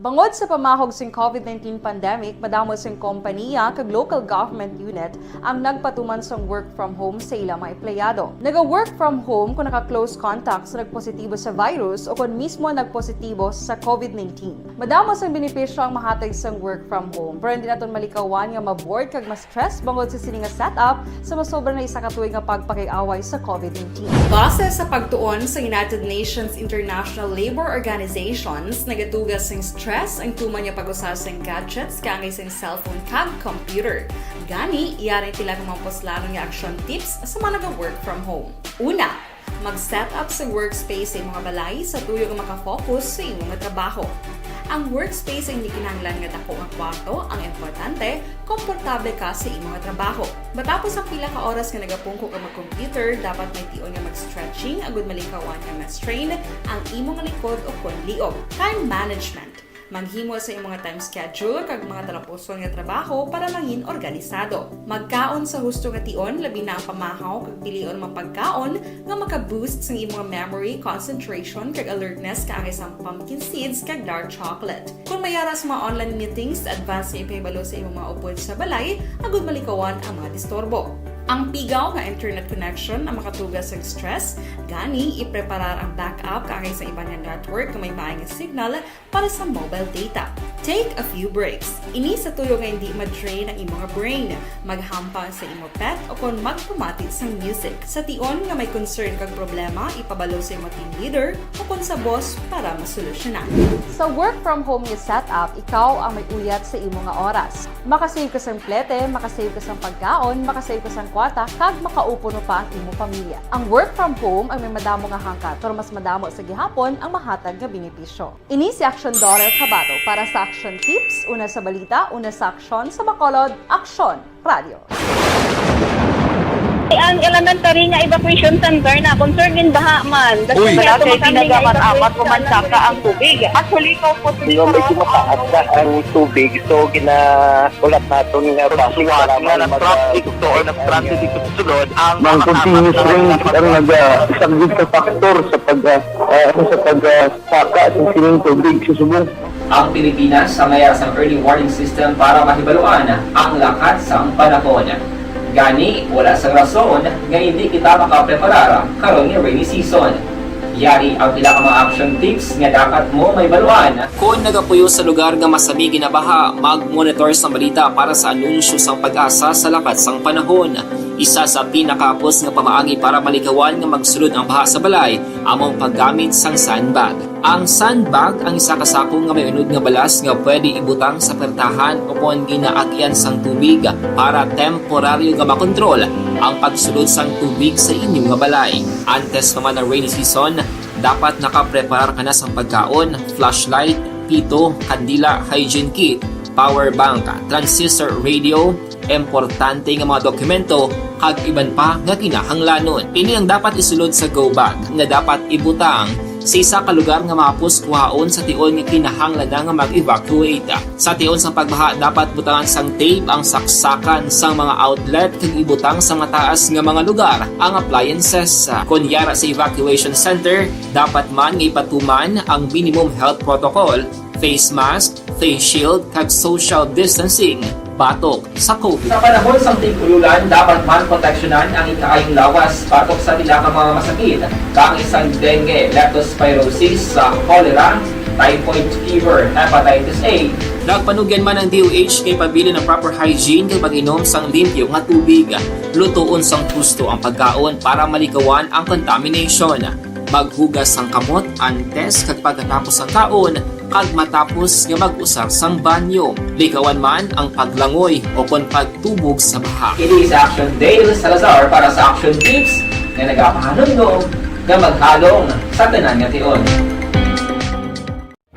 Bangod sa pamahog sing COVID nineteen pandemic, madamo sing kompaniya kag local government unit ang nagpatuman sang work from home sa ila mga empleyado. Naga-work from home kung naka-close contact sa nagpositibo sa virus o kon mismo nagpositibo sa COVID nineteen. Madamo sang benepisyo ang mahatag sang work from home, pero hindi naton malikawan nga ma-bored kag ma-stress bangod sa sini nga setup sa masobra na isa ka tuig nga pagpakig-away sa COVID nineteen. Base sa pagtuon sa United Nations International Labor Organizations, nagatuga sing stress ang tuman nga pag-usa sing gadgets kaangay sing cellphone kag computer. Gani, yari tila nga mga puslanon nga action tips sa mga naga-work from home. Una, mag-set up sa workspace sa imo nga balay sa tuyo nga makafocus sa imo nga trabaho. Ang workspace ay hindi kinahanglan nga dako nga kwarto ang importante, komportable ka sa imo nga trabaho. Matapos ang pila ka oras nga nagapungko ka mag-computer, dapat may tion nga mag-stretching agud malikawan nga ma-strain ang imo nga likod o kon liog. Time management. Maghimo sa imo nga time schedule kag mga talapuson nga trabaho para mangin organisado. Magkaon sa husto nga tion, labi na ang pamahaw kag pilion mga pagkaon nga maka-boost sang imo nga memory, concentration, kag alertness kaangay sang pumpkin seeds kag dark chocolate. Kon may ara sa mga online meetings, advance nga ipahibalo sa imo mga upod sa balay agud malikawan ang mga disturbo. Ang pigaw nga internet connection ang makatuga sang stress, gani ipreparar ang backup kaangay sa iban nga network nga may maay nga signal para sa mobile data. Take a few breaks. Ini sa tuyo nga hindi ma-drain ang imo nga brain. Maghampang sa imo pet o kon magpamati sang music. Sa tion nga may concern kag problema, ipabalo sa imo team leader o kon sa boss para masolusyonan. Sa work from home nga setup, ikaw ang may uyat sa imo nga oras. Makasave ka sang plete, makasave ka sang pagkaon, makasave ka sang kwarta, kag makaupo pa ang imo pamilya. Ang work from home ang may madamo nga hangkat, pero mas madamo sa gihapon ang mahatag nga benepisyo. Ini si Action Dollar Kabato para sa Action Tips, una sa balita, una sa aksyon, sa Bacolod, Aksyon Radio. Ang elementary nga evacuation center na concern in baha man. Uy. Wala kay ginagamat-amat, pumansaka ang tubig. Actually, ikaw po, hindi ko mataas na ang tubig. So, gina-, ulat naton nga traffic, salamat nga nag-traffic to or nag-traffic dito sa sulod, ang mga continuous rain ang nag-, ah, isa gid sa factor sa pag, ah, ah, ano, sa pag, ah, saka sa sining tubig sa subong. Ang Pilipinas ang may ara sang early warning system para mahibaluan ang lakat sang panahon. Gani, wala sang rason nga hindi kita makapreparar karon nga rainy season. Yari ang pila ka mga action tips nga dapat mo mahibaluan. Kon nagapuyo sa lugar nga masami ginabaha, mag-monitor sang balita para sa anunsyo sang PAGASA sa lakat sang panahon. Isa sa pinakahapos nga pamaagi para malikawan nga magsulod ang baha sa balay amo ang paggamit sang sandbag. Ang sandbag ang isa ka sako nga may unod nga balas nga pwede ibutang sa pertahan o kon ginaagyan sang tubig para temporaryo nga makontrol ang pagsulod sang tubig sa inyo nga balay. Antes pa man ang rainy season, dapat nakapreparar ka na sang pagkaon, flashlight, pito, kandila, hygiene kit, power bank, transistor radio, importante nga mga dokumento, kag iban pa nga kinahanglanon. Ini ang dapat isulod sa go bag nga dapat ibutang sa isa ka lugar nga mahapos kuhaon sa tion nga kinahanglan na nga mag-evacuate. Sa tion sang pagbaha, dapat butangan sang tape ang saksakan sang mga outlet kag ibutang sa mataas nga mga lugar ang appliances. Kon yara sa evacuation center, dapat man nga ipatuman ang minimum health protocol, face mask, face shield, kag social distancing batok sa COVID. Sa panahon sang tig-ululan, dapat man proteksyonan ang ikaayong lawas batok sa pila ka mga masakit, kaangay sang dengue, leptospirosis, sa cholera, typhoid fever, hepatitis A. Nagpanugyan man ang D O H kay pabilin ang proper hygiene kag pag-inom sang limpyo nga tubig. Lutoon sang husto ang pagkaon para maligawan ang contamination. Maghugas sang kamot antes kag pagkatapos sang kaon, kag matapos nga mag-usar sang banyo. Ligawan man ang paglangoy o kon pagtubog sa baha. Ini si Action Dale Salazar para sa Action Tips nga nagapahanumdom nga maghalong sa tanan nga tion.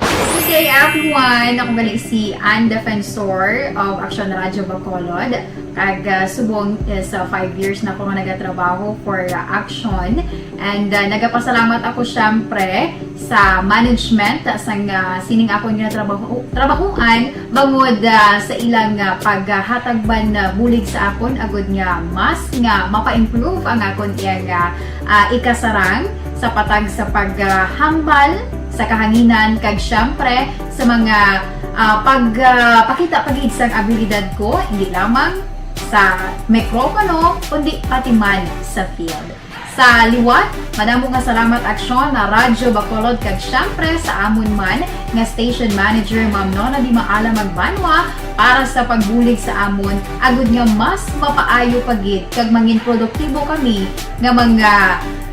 Good day, everyone! Ako gali si Ann Defensor of Action Radio Bacolod. Kag, ah, subong is, ah, five years na ako nga nagatrabaho for, ah, Action. And, ah, nagapasalamat ako, syempre, sa management, ah, sang, ah, sining akon nga trabaho, trabahuan, bangod, ah, sa ilang, ah, paghatag man, ah, bulig sa akon, agud nga mas nga mapa-improve ang akon iyang, ah, ah, ikasarang sa patag sa paghambal sa kahanginan, kag syempre sa mga, ah, pag, ah, pakita pa gid sang abilidad ko, hindi lamang sa mikropono, kundi pati man sa field. Sa liwat, madamo nga salamat, Aksyon, na Radyo Bacolod, kag syempre sa amon man nga station manager, Ma'am Nona Di Maala Magbanwa, para sa pagbulig sa amon, agud nga mas mapaayo pa gid kag mangin produktibo kami nga mga,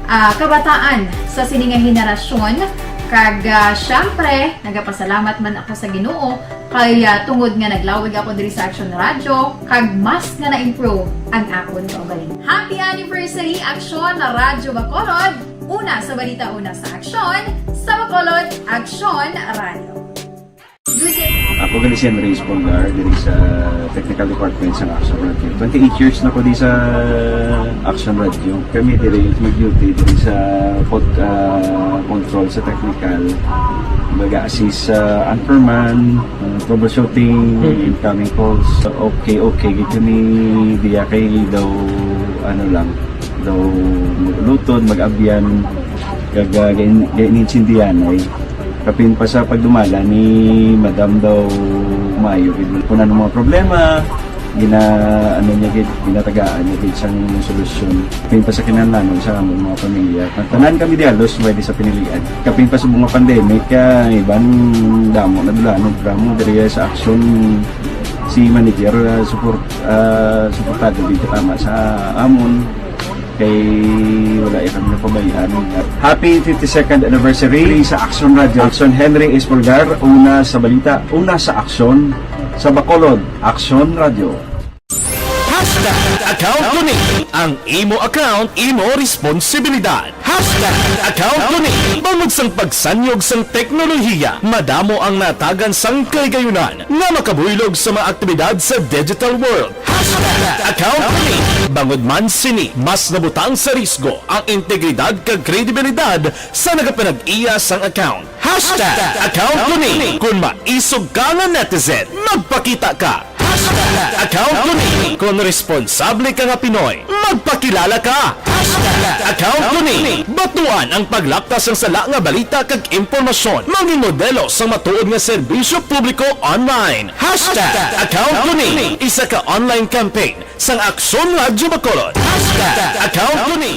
ah, kabataan sa sini nga henerasyon. Kag, ah, syempre, nagapasalamat man ako sa Ginoo kay, ah, tungod nga naglawig ako diri sa Action Radio, kag mas nga na-improve ang akon kaugalingon. Happy anniversary, Action Radio Bacolod! Una sa balita, una sa aksyon, sa Bacolod, Action Radio. Ako gali si Henry Espolgar, diri sa Technical Department sa Action Radio. Twenty-eight years na ko di sa Action Radio. Kami diri mag-duty diri sa pod-, ah, control sa technical. Mag-assist sa anchorman, ah, troubleshooting, Mhm. incoming calls. Okay, okay gid kami diya kay daw, ano lang, daw mag-ulutod, mag-abyan, kag, ah, gain-, gainintindihan ay. Kapin pa sa pagdumala ni Madam daw maayo gid. Kung ano mga problema, gina-, ano niya gid, ginatagaan niya gid sang solusyon. Kapin pa sa kinahanglanon sa among mga pamilya. Tanan kami di halos pwede sa pinilian. Kapin pa sa mga pandemic, ah, iban damo na dula, ano, drama diri sa aksyon. Si manager, ah, support, ah, suportado gid tama sa amon. Kay wala ya kami napabayaan. Happy fifty-second anniversary sa Action Radio. Action Henry Espolgar, una sa balita, una sa aksyon, sa Bacolod, Action Radio. Hashtag account ko ni. Ang imo account, imo responsibilidad. Hashtag account ko ni. Bangod sang pagsanyog sang teknolohiya, madamo ang natagan sang kaligayunan nga makabuylog sa mga aktibidad sa digital world. Hashtag account ko ni. Bangod man sini, mas nabutang sa risgo ang integridad kag kredibilidad sa nagapanag-iya sang account. Hashtag account ko ni. Kon maisog ka nga netizen, magpakita ka. Hashtag account ko ni. Kon responsable ka nga Pinoy, magpakilala ka. Hashtag account ko ni. Batuan ang paglapta sang sala nga balita kag impormasyon. Mangin modelo sang matuod nga serbisyo publiko online. Hashtag account ko ni. Isa ka online campaign sang Aksyon Radyo Bacolod. Hashtag account ko ni.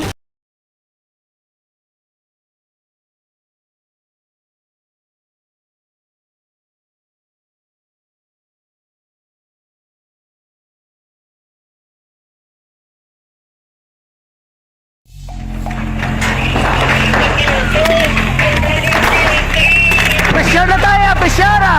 Picture na tayo! Picture na!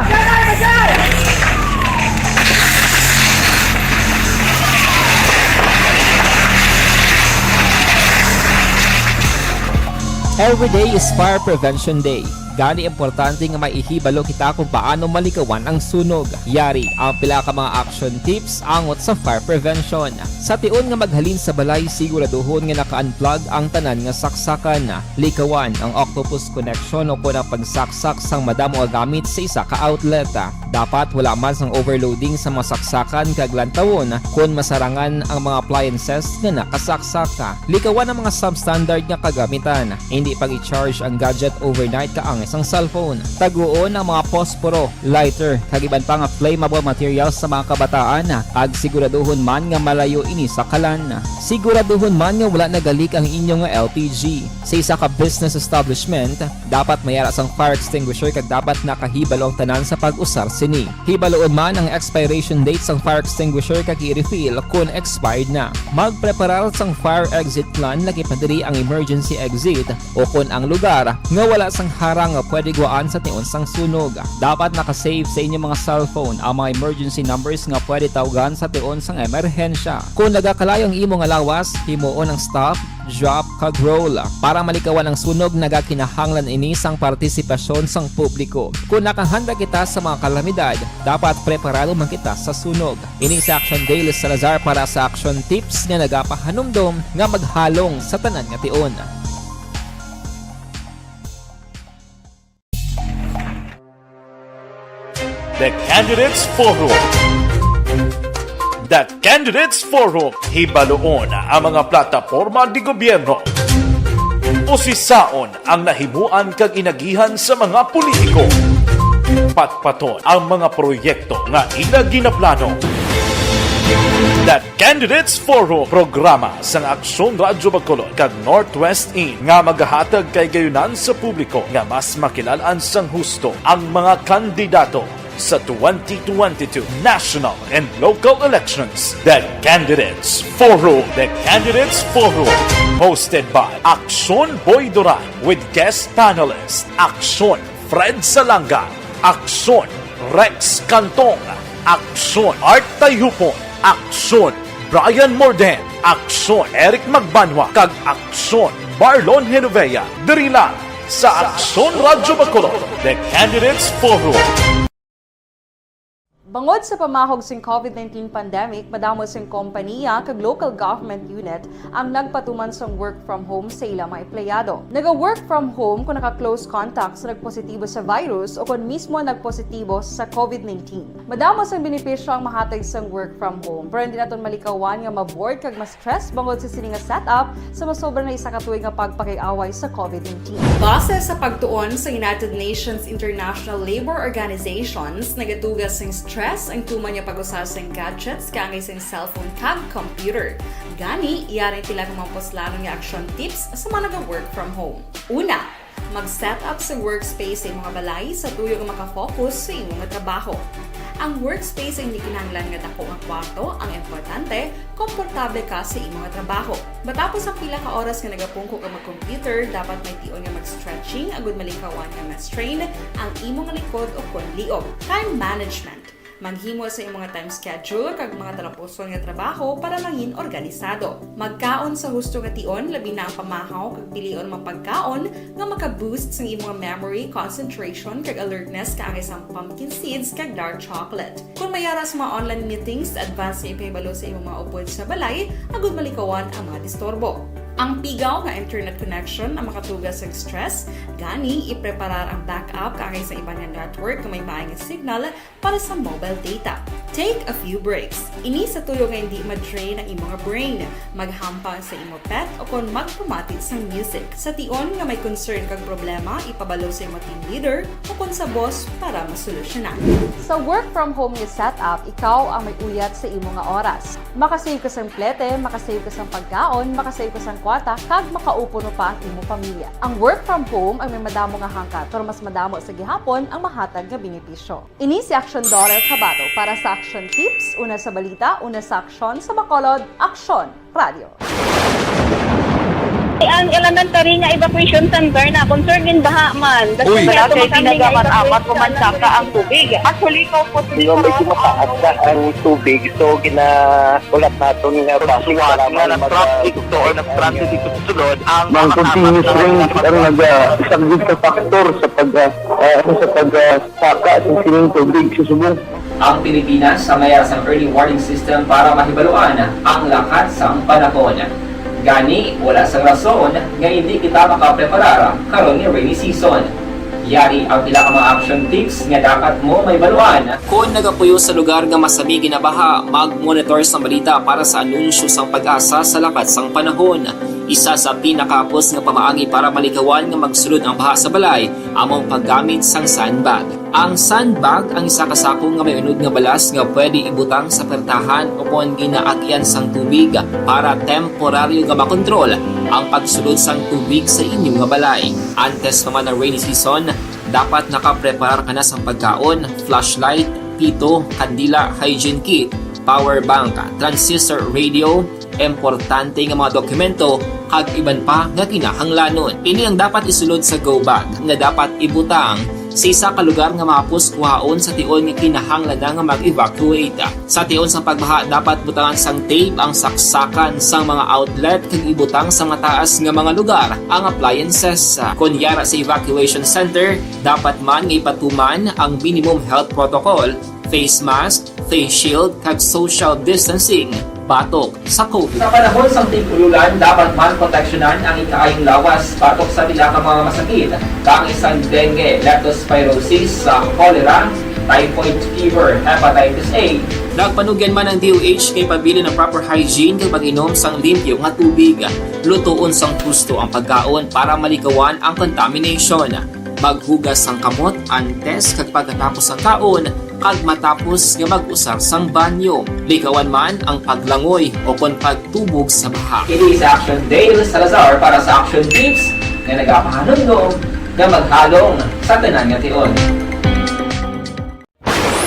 Every day is Fire Prevention Day. Gani, importante nga may ihibalo kita kung paano malikawan ang sunog. Yari ang pila ka mga action tips angot sa fire prevention. Sa tion nga maghalin sa balay, siguraduhon nga naka-unplug ang tanan nga saksakan. Likawan ang octopus connection o kon ang pagsaksak sang madamo nga gamit sa isa ka outlet. Dapat wala man sang overloading sa mga saksakan kag lantawon kon masarangan ang mga appliances nga nakasaksak. Likawan ang mga substandard nga kagamitan. Hindi pag-i-charge ang gadget overnight kaangay sang cellphone. Taguon ang mga posporo, lighter, kag iban pa nga flammable materials sa mga kabataan, kag siguraduhon man nga malayo ini sa kalan. Siguraduhon man nga wala nagalik ang inyo nga L P G. Sa isa ka business establishment, dapat may ara sang fire extinguisher kag dapat nakahibalo ang tanan sa pag-usar sini. Hibaloon man ang expiration date sang fire extinguisher kag i-refill kon expired na. Magpreparar sang fire exit plan, laki pa diri ang emergency exit o kon ang lugar nga wala sang harang nga pwede gwaan sa tion sang sunog. Dapat naka-save sa inyo mga cellphone ang mga emergency numbers nga pwede tawgan sa tion sang emerhensya. Kon nagakalayo ang imo nga lawas, himuon ang stop, drop, kag roll. Para malikawan ang sunog, nagakinahanglan ini sang partisipasyon sang publiko. Kon nakahanda kita sa mga kalamidad, dapat preparado man kita sa sunog. Ini si Action Daily Salazar para sa Action Tips nga nagapahanumdom nga maghalong sa tanan nga tion. The Candidates Forum. The Candidates Forum. Hibaloon ang mga plataporma di gobyerno. Usisaon ang nahimuan kag inagihan sa mga politiko. Patpaton ang mga proyekto nga ila ginaplano. The Candidates Forum, programa sang Aksyon Radyo Bacolod kag Northwest In nga magahatag kay gayunan sa publiko nga mas makilal-an sang husto ang mga kandidato sa twenty twenty-two national and local elections. The Candidates Forum. The Candidates Forum, hosted by Aksyon Boy Duran with guest panelist Aksyon Fred Salanga, Aksyon Rex Cantong, Aksyon Art Tayhupon, Aksyon Brian Morden, Aksyon Eric Magbanwa, kag Aksyon Marlon Genovea, diri lang sa Aksyon Radyo Bacolod, The Candidates Forum. Bangod sa pamahog sing COVID nineteen pandemic, madamo sing kompaniya kag local government unit ang nagpatuman sang work from home sa ila mga empleyado. Naga-work from home kon naka-close contact sa nagpositibo sa virus o kon mismo nagpositibo sa COVID nineteen. Madamo sang benepisyo ang mahatag sang work from home, pero hindi naton malikawan nga ma-bored kag ma-stress bangod sa sini nga setup sa masobra na isa ka tuig nga pagpakig-away sa COVID nineteen. Base sa pagtuon sa United Nations International Labor Organizations, nagatuga sing stress ang tuman nga pag-usa sing gadgets kaangay sing cellphone kag computer. Gani, yari ang pila ka mga puslanon nga action tips sa mga naga-work from home. Una, mag-set up sa workspace sa imong balay sa tuyo nga makafocus sa imo nga trabaho. Ang workspace ay hindi kinahanglan nga dako nga kwarto ang importante, komportable ka sa imo nga trabaho. Matapos ang pila ka oras nga nagapungko ka mag-computer, dapat may tion nga mag-stretching agud malikawan nga ma-strain ang imo nga likod o kon liog. Time management. Maghimo sa imong time schedule kag mga talapuson nga trabaho para mangin organisado. Magkaon sa husto nga tion, labi na ang pamahaw kag pilion mga pagkaon nga maka-boost sang imong memory, concentration, kag alertness kaangay sang pumpkin seeds kag dark chocolate. Kon may ara sa mga online meetings, advance nga ipahibalo sa imong mga upod sa balay agud malikawan ang mga disturbo. Ang pigaw nga internet connection ang makatuga sang stress, gani ipreparar ang backup kaangay sa iban nga network nga may maay nga signal para sa mobile data. Take a few breaks. Ini sa tuyo nga hindi ma-drain ang imo nga brain. Maghampang sa imo pet o kon magpamati sang music. Sa tion nga may concern kag problema, ipabalo sa imo team leader o kon sa boss para masolusyonan. Sa work from home nga setup, ikaw ang may uyat sa imo nga oras. Makasave ka sang plete, makasave ka sang pagkaon, makasave ka sang kwarta, kag makaupod pa ang imo pamilya. Ang work from home ang may madamo nga hangkat, pero mas madamo sa gihapon ang mahatag nga benepisyo. Ini si Aksyon Dorel Cabato para sa Aksyon Tips, una sa balita, una sa aksyon, sa Bacolod, Aksyon Radio. Ang elementary nga evacuation center na concern din baha man. Uy. Wala kay pinagamat-amat o mansaka ang tubig. Actually, ko po. Di ba, medyo mataas na ang tubig, so ginaulat naton nga basi nga nag-traffic to or nag-transit dito sa sulod ang mga continuous rain ang nagasaglit sa factor sa pag, ah, ah, sa pag, ah, saka sa sining tubig sa subong. Ang Pilipinas sa mayar sang early warning system para mahibaluan ang lakat sang panahon. Gani, wala sang rason nga hindi kita makapreparar karon nga rainy season. Yari ang pila ka mga action tips nga dapat mo mahibaluan. Kon nagapuyo sa lugar nga masami ginabaha, mag-monitor sang balita para sa anunsyo sang PAGASA sa lakat sang panahon. Isa sa pinakahapos nga pamaagi para malikawan nga magsulod ang baha sa balay amo ang paggamit sang sandbag. Ang sandbag ang isa ka sako nga may unod nga balas nga pwede ibutang sa pertahan o kon ginaagian sang tubig para temporaryo nga makontrol ang pagsulod sang tubig sa inyo nga balay. Antes pa man ang rainy season, dapat nakapreparar ka na sang pagkaon, flashlight, pito, kandila, hygiene kit, power bank, transistor radio, importante nga mga dokumento, kag iban pa nga kinahanglanon. Ini ang dapat isulod sa go bag nga dapat ibutang sa isa ka lugar nga mahapos kuhaon sa tion nga kinahanglan na nga mag-evacuate. Sa tion sang pagbaha, dapat butangan sang tape ang saksakan sang mga outlet kag ibutang sa mataas nga mga lugar ang appliances. Kon yara sa evacuation center, dapat man nga ipatuman ang minimum health protocol, face mask, face shield, kag social distancing batok sa COVID. Sa panahon sang tig-ululan, dapat man proteksyonan ang ikaayong lawas batok sa pila ka mga masakit, kaangay sang dengue, leptospirosis, sa cholera, typhoid fever, hepatitis A. Nagpanugyan man ang D O H kay pabilin ang proper hygiene kag pag-inom sang limpyo nga tubig, lutoon sang husto ang pagkaon para malikawan ang contamination. Maghugas sang kamot antes kag pagkatapos sang kaon, kag matapos nga mag-usar sang banyo. Likawan man ang paglangoy o kon pagtubog sa baha. Ini si Action Dale Salazar para sa Action Tips nga nagapahanumdom nga maghalong sa tanan nga tion.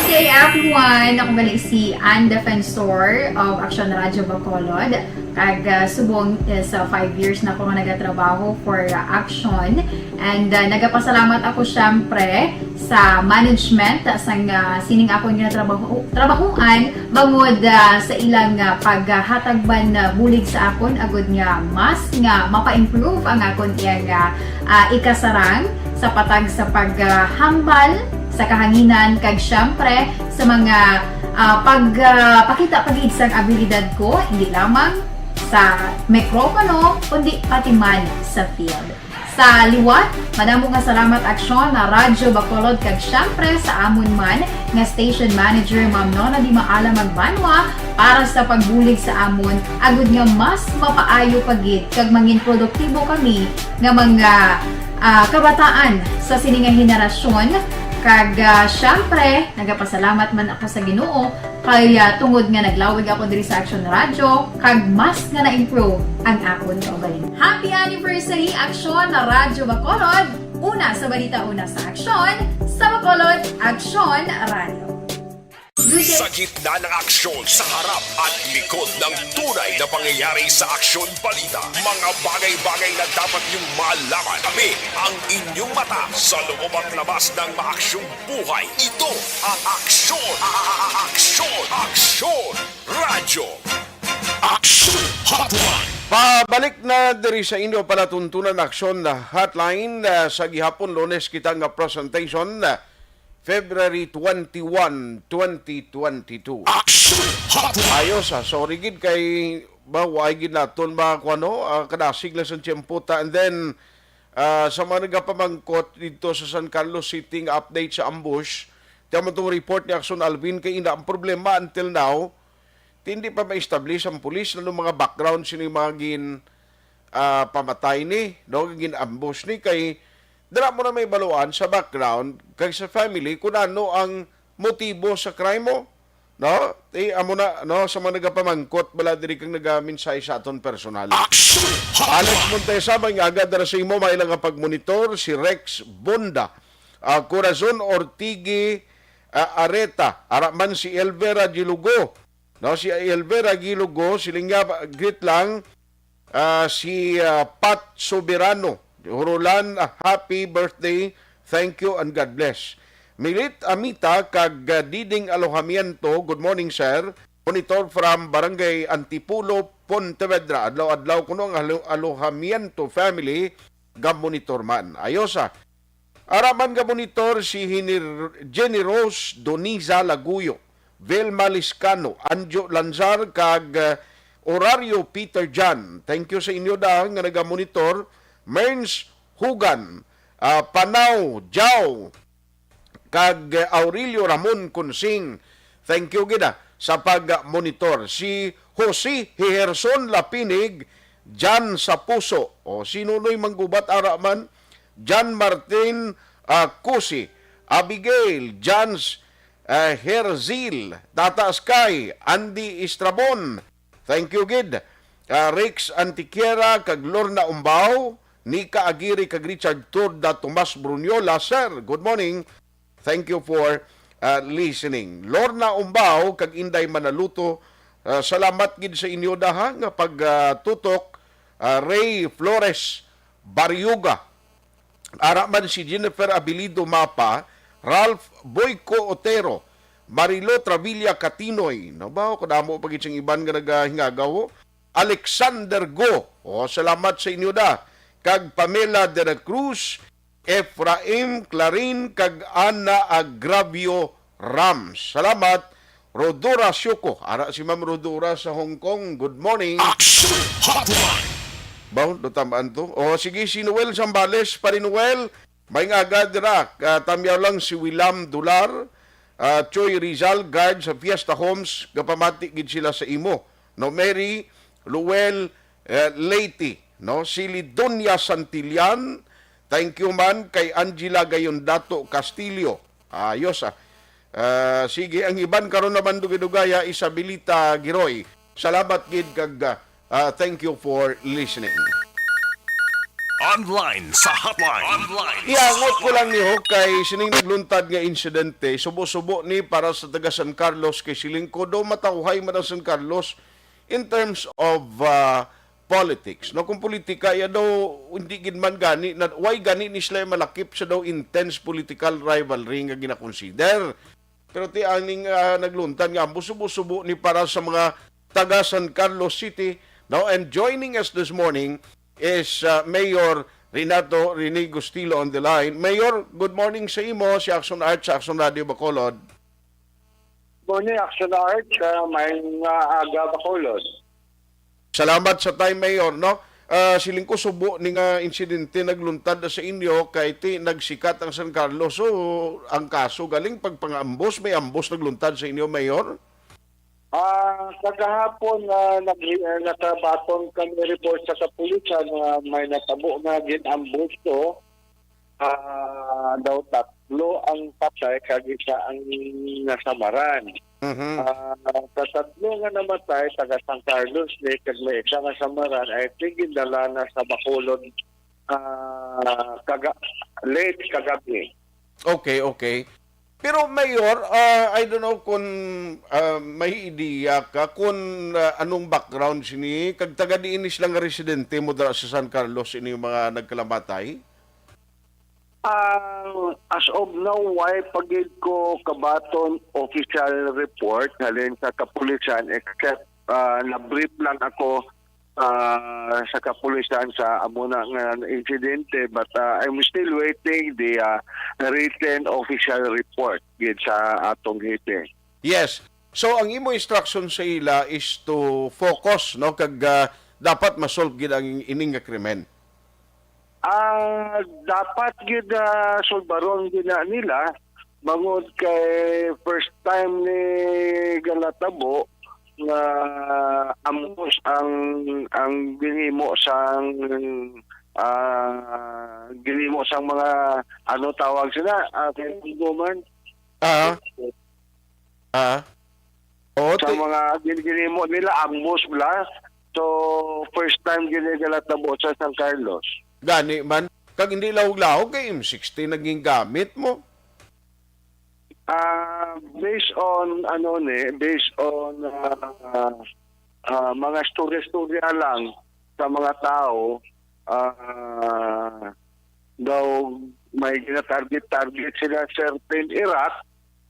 Good day, everyone! Ako gali si Ann Defensor of Action Radyo Bacolod. Kag, ah, subong, eh, sa five years na ako nga nagatrabaho for, ah, Action. And, ah, nagapasalamat ako, syempre, sa management, ah, sang, ah, sining akon nga trabaho, trabahoan, bangod, ah, sa ilang, ah, paghatag man, ah, bulig sa akon, agud nga mas nga mapa-improve ang akon iyang, ah, ah, ikasarang sa patag sa paghambal sa kahanginan, kag, syempre, sa mga, ah, pag, ah, pakita pa gid sang abilidad ko, hindi lamang sa mikropono, kundi pati man sa field. Sa liwat, madamo nga salamat, Aksyon, na Radyo Bacolod, kag syempre sa amon man nga station manager, Ma'am Nona Di Maala Magbanwa, para sa pagbulig sa amon, agud nga mas mapaayo pa gid kag mangin produktibo kami nga mga, ah, kabataan sa sini nga henerasyon. Kag, ah, syempre, nagapasalamat man ako sa Ginoo kay, ah, tungod nga naglawig ako diri sa Action Radio, kag mas nga na-improve ang akon kaugalingon. Happy anniversary, Action Radyo Bacolod! Una sa balita, una sa aksyon, sa Bacolod, Action Radio. Sa gitna ng aksyon, sa harap at likod ng tunay na pangyayari sa Aksyon Balita, mga bagay-bagay na dapat niyong malaman. Kami ang inyong mata sa loob at labas ng maaksyong buhay. Ito ang Aksyon, a-, a-, a-, Aksyon, Aksyon Radyo. Aksyon Hotline. Pabalik na diri sa inyo palatuntunan, Aksyon Hotline, ah, sa gihapon, Lunes kita nga presentation, ah, February twenty-one, twenty twenty-two. Action Hotline. Ayos, ah. Sorry gid kay ba, wa gid naton ba, kuno, ah, kadasig lang sa tiyempo ta. And then, ah, sa mga nagapamangkot dito sa San Carlos City nga update sa ambush, tiyan mo tong report ni Action Alvin kay ina ang problema until now, ti hindi pa ma-establish ang pulis ano mga background sini mga gin, ah, pamatay ni, no, gin-ambush ni kay dala mo na may baluan sa background kag sa family kung ano ang motibo sa crime mo, no? Ti amo na, no, sa mga nagapamangkot bala diri kang nagamensahe sa aton personal. Action Hotline. Alex Montesa, may aga dara sa imo, may lang nga pagmonitor si Rex Bonda, ah, Corazon Ortigi, ah, Areta, ara man si Elvera Gilugo, no, si Elvera Gilugo, siling nga, greet lang, Ah, si, ah, Pat Soberano, Hurulan, ah, happy birthday. Thank you and God bless. Milit Amita kag, ah, Diding Alojamiento, good morning, sir. Monitor from Barangay Antipolo, Pontevedra. Adlaw-adlaw kuno ang alo-, Alojamiento family, ga-monitor man. Ayos, ah. Ara man ga-monitor si Hini-, Jenny Rose Doniza Laguyo, Velma Liscano, Anjo Lanzar, kag, ah, Orario Peter John. Thank you sa inyo da nga naga-monitor. Merns Hugan, ah, Panaw, Jao, kag, ah, Aurelio Ramon Kunsing. Thank you gid, ah, sa pag-monitor. Si Jose Hiherson Lapinig, Jan Sapuso. O, si Nunoy Manggubat ara man, Jan Martin, ah, Cusi, Abigail, Jans, ah, Herzil, Tata Sky, Andy Estrabon. Thank you gid. Ah, Rex Antiquiera kag Lorna Umbao, Nika Aguirre kag Richard Turda, Tomas Bruniola. Sir, good morning. Thank you for, uh, listening. Lorna Umbao kag Inday Manaluto, uh, salamat gid sa inyo daha nga pag, uh, tutok, uh, Ray Flores Barriuga. Ara man si Jennifer Abilido Mapa, Ralph Boyco Otero, Marilo Travilla Katinoy. Nabaw, kadamo pa gid sing iban nga nagahingagaw. Alexander Go. O, salamat sa inyo da. Kag Pamela de la Cruz, Efraim Clarin kag Ana Agravio Rams. Salamat, Rodora Siuko. Ara si Ma'am Rodora sa Hong Kong. Good morning. Action Hotline. Baw, do tamaan to. O, sige, si Noel Zambales, Pare Noel. May nga agad ra, ah, tamyaw lang si Willam Dular, ah, Choi Rizal, guard sa Fiesta Homes, gapamati gid sila sa imo. No, Mary, Luel, eh, Leyte, no? Si Lidonia Santillan, thank you man kay Angela Gayondato Castillo. Ayos, ah. Ah, sige, ang iban karon naman dugay-dugaya, Isabelita Giroy. Salamat gid kag, ah, ah, thank you for listening. Online sa hotline. Online. Iangot ko lang niyo kay sining nagluntad nga insidente, subo-subo ni para sa taga San Carlos kay siling ko do matawhay man ang San Carlos in terms of, ah, politics. No, kung politika, ya daw, hindi gid man gani, na, why gani ni sila malakip sa daw intense political rivalry nga ginakonsider? Pero ti aning, ah, nagluntad nga, busubo-subo ni para sa mga taga San Carlos City. No, and joining us this morning is, ah, Mayor Renato Rene Gustilo on the line. Mayor, good morning sa imo, si Action Art sa Action Radio Bacolod. Morning, Action Art, ah, may nga aga, Bacolod. Salamat sa time, Mayor, no? Ah, siling ko subo ni nga insidente nagluntad na sa inyo kay ti nagsikat ang San Carlos. So, ang kaso galing pagpangambos, may ambos nagluntad sa inyo, Mayor? Ah, kagahapon, ah, nag-, ah, nakabaton kami report sa kapulisan nga may natabo nga gin-ambush to. Ah, daw tatlo ang patay kag isa ang nasamaran. Mhm. Ah, sa tatlo nga namatay, taga San Carlos ni, kag may isa nga samaran, I think, gindala na sa Bacolod, ah, kaga-, late kagabi. Okay, okay. Pero Mayor, ah, I don't know kung, ah, may ideya ka kung, ah, anong background sini, kag taga diin ni sila nga residente mo dira sa San Carlos, ini yung mga nagkalamatay? Ah, as of now, why pa gid ko kabaton official report halin sa kapulisan, except, ah, na-brief lang ako, ah, sa kapulisan sa amo na nga insidente, but, ah, I'm still waiting the, ah, written official report gid sa atong hearing. Yes. So, ang imo instruction sa ila is to focus, no, kag, ah, dapat ma-solve gid ang ining nga krimen. Ah, dapat gid, ah, sulbaron gid na nila, bangod kay first time ni galatabo nga ambos ang, ang ginhimo sang, ah, ginhimo sang mga, ano tawag sila, ah, kay Congressman? Ah. Ah. Oo, Sa ti- mga gin-, ginhimo nila, ambos bla. So, first time gid ni galatabo sa San Carlos. Gani man, kag hindi lahog-lahog kay M sixty naging gamit mo. Ah, based on, ano ni, based on, ah, ah, mga storya-storya lang, sa mga tao, ah, daw may gina-target-target sila, certain Iraq,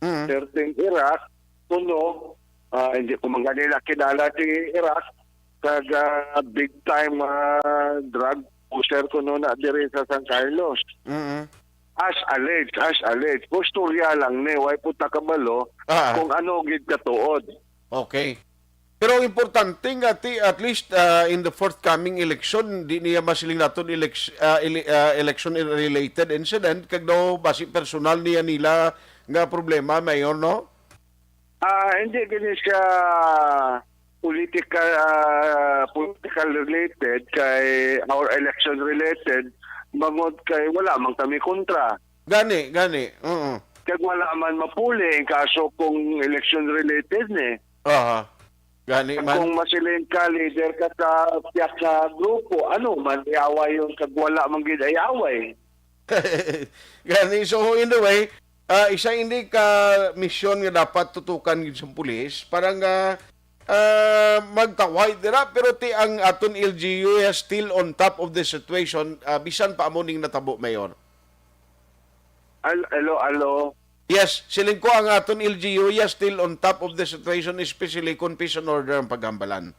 Mm. certain Iraq, kuno, ah, hindi ko man gani kilala si Iraq, kag, ah, big time, ah, drug pusher kuno na diri sa San Carlos. Mm. As alleged, as alleged. Kung istorya lang ni, way po ta kabalo Ah. kung ano gid katuod. Okay. Pero ang importante nga, ti, at least, ah, in the forthcoming election, di niya masiling naton elec-, ah, ele-, ah, election-related incident, kag daw basi personal niya nila nga problema, Mayor, no? Ah, hindi gani siya political, ah, political related kay, or election related, bangod kay wala man kami kontra. Gani, gani. Oo. Kag wala man mapuli ang kaso kung election related ni. Aha. Gani man. Kung masiling ka, leader ka sa tiyak na grupo, ano man, iaway yun, kag wala man gid ay away. Gani, so in a way, ah, isa ini ka misyon nga dapat tutukan gid sa pulis para nga, ah, magtawhay dira, pero ti ang aton L G U is still on top of the situation, ah, bisan pa amo ning natabo, Mayor. Al-, alo, alo. Yes, siling ko ang aton L G U is still on top of the situation, especially kung peace and order ang paghambalan.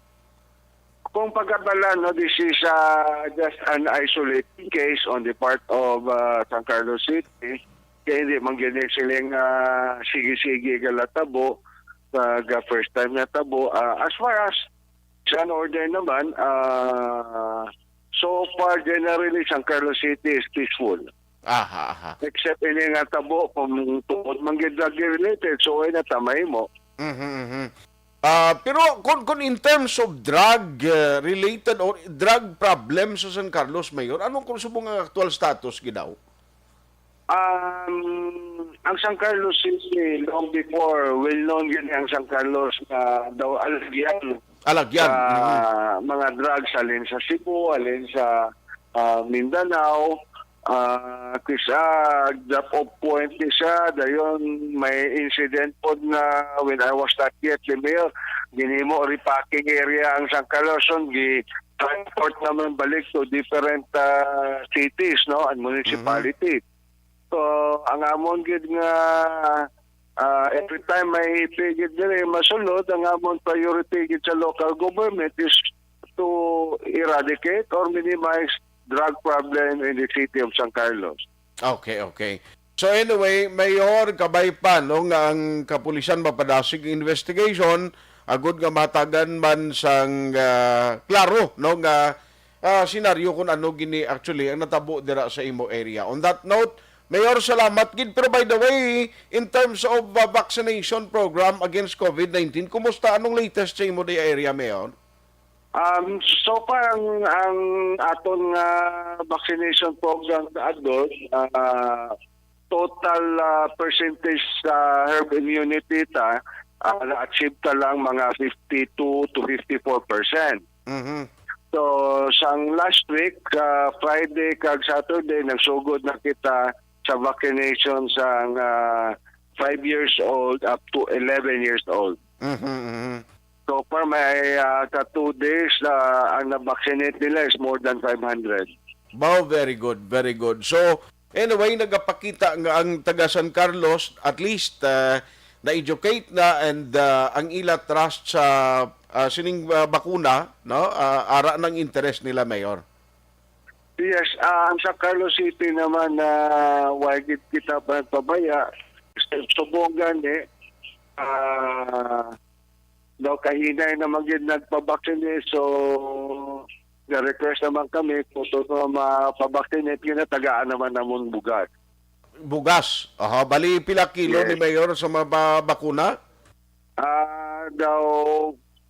Kung pagkabalan, no, this is, uh, just an isolated case on the part of, uh, San Carlos City. Kaya hindi man gini siling, uh, sige-sige galatabo sa ga-, first time na tabo. Uh, as far as peace and order naman, uh, so far, generally, San Carlos City is peaceful. Aha, aha. Except ini nga tabo, kung tungod man gid drug related, so ay natamay mo. Mhm, mhm. Ah, pero kung, kung in terms of drug, uh, related or drug problem sa San Carlos, Mayor, ano kung subong ang aktual status gid daw? Um, ang San Carlos City, long before, well known gid ang San Carlos na daw alagyan Alagyan. sa Mhm. mga drugs, alin sa Cebu, alin sa, ah, Mindanao. Ah, kisa drop off point ni siya, dayon may incident pod nga when I was not yet the mayor, ginhimo repacking area ang San Carlos, gi-transport naman balik to different, ah, cities, no, and municipality. So, ang amon gid nga, ah, every time may hipi gid diri masulod, ang amon priority gid sa local government is to eradicate or minimize drug problem in the city of San Carlos. Okay, okay. So anyway, Mayor, kabay pa, no, nga ang kapulisan mapadasig investigation agud nga mahatagan man sang, ah, klaro, no, nga, ah, senaryo kung ano gini actually ang natabo dira sa imo area. On that note, Mayor, salamat gid. Pero by the way, in terms of, ah, vaccination program against COVID nineteen, kumusta? Anong latest sa imo day area, Mayor? Um, so far, ang, ang aton nga vaccination program sa adult, ah, total, ah, percentage sa herd immunity ta, ah, na-achieve ta lang mga fifty-two to fifty-four percent. Mhm. So, sang last week, sa Friday kag Saturday, nagsugod na kita sa vaccination sang, ah, five years old up to eleven years old. Mhm, mhm. So far, may, ah, sa two days, ah, ang na-vaccinate nila is more than five hundred. Wow, very good, very good. So, anyway, nagapakita nga ang taga San Carlos, at least, ah, na-educate na and, ah, ang ila trust sa, ah, sining, ah, bakuna, no? Ah, ara nang interes nila, Mayor. Yes, ah, ang sa Carlos City naman na why gid kita pa nagpabaya, subong gani, ah, daw kahinay naman gid nagpabaksin eh, so ga-request naman kami kung to mapabaksin eh, ginatagaan naman namon bugas. Bugas. Aha, bali pila kilo Yes. ni Mayor sa mga ba-, bakuna? Ah, daw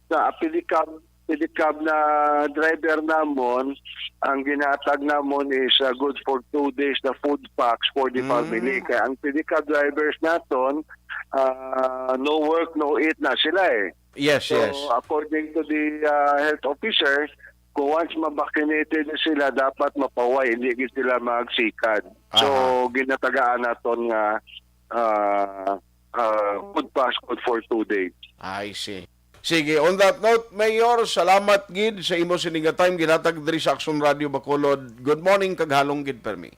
sa pedicab, pedicab na driver namon, ang ginatag namon is, ah, good for two days na food packs for the Mm. family. Kaya ang pedicab drivers naton, ah, no work, no eat na sila eh. Yes, So, yes. according to the, ah, health officer, kung once ma-vaccinated na sila, dapat mapaway, hindi gid sila magsikad. So, Aha. ginatagaan naton nga, ah, ah, food pass good for two days. I see. Sige, on that note, Mayor, salamat gid sa imo sini nga time ginhatag diri sa Aksyon Radio Bacolod. Good morning, kag halong gid permi.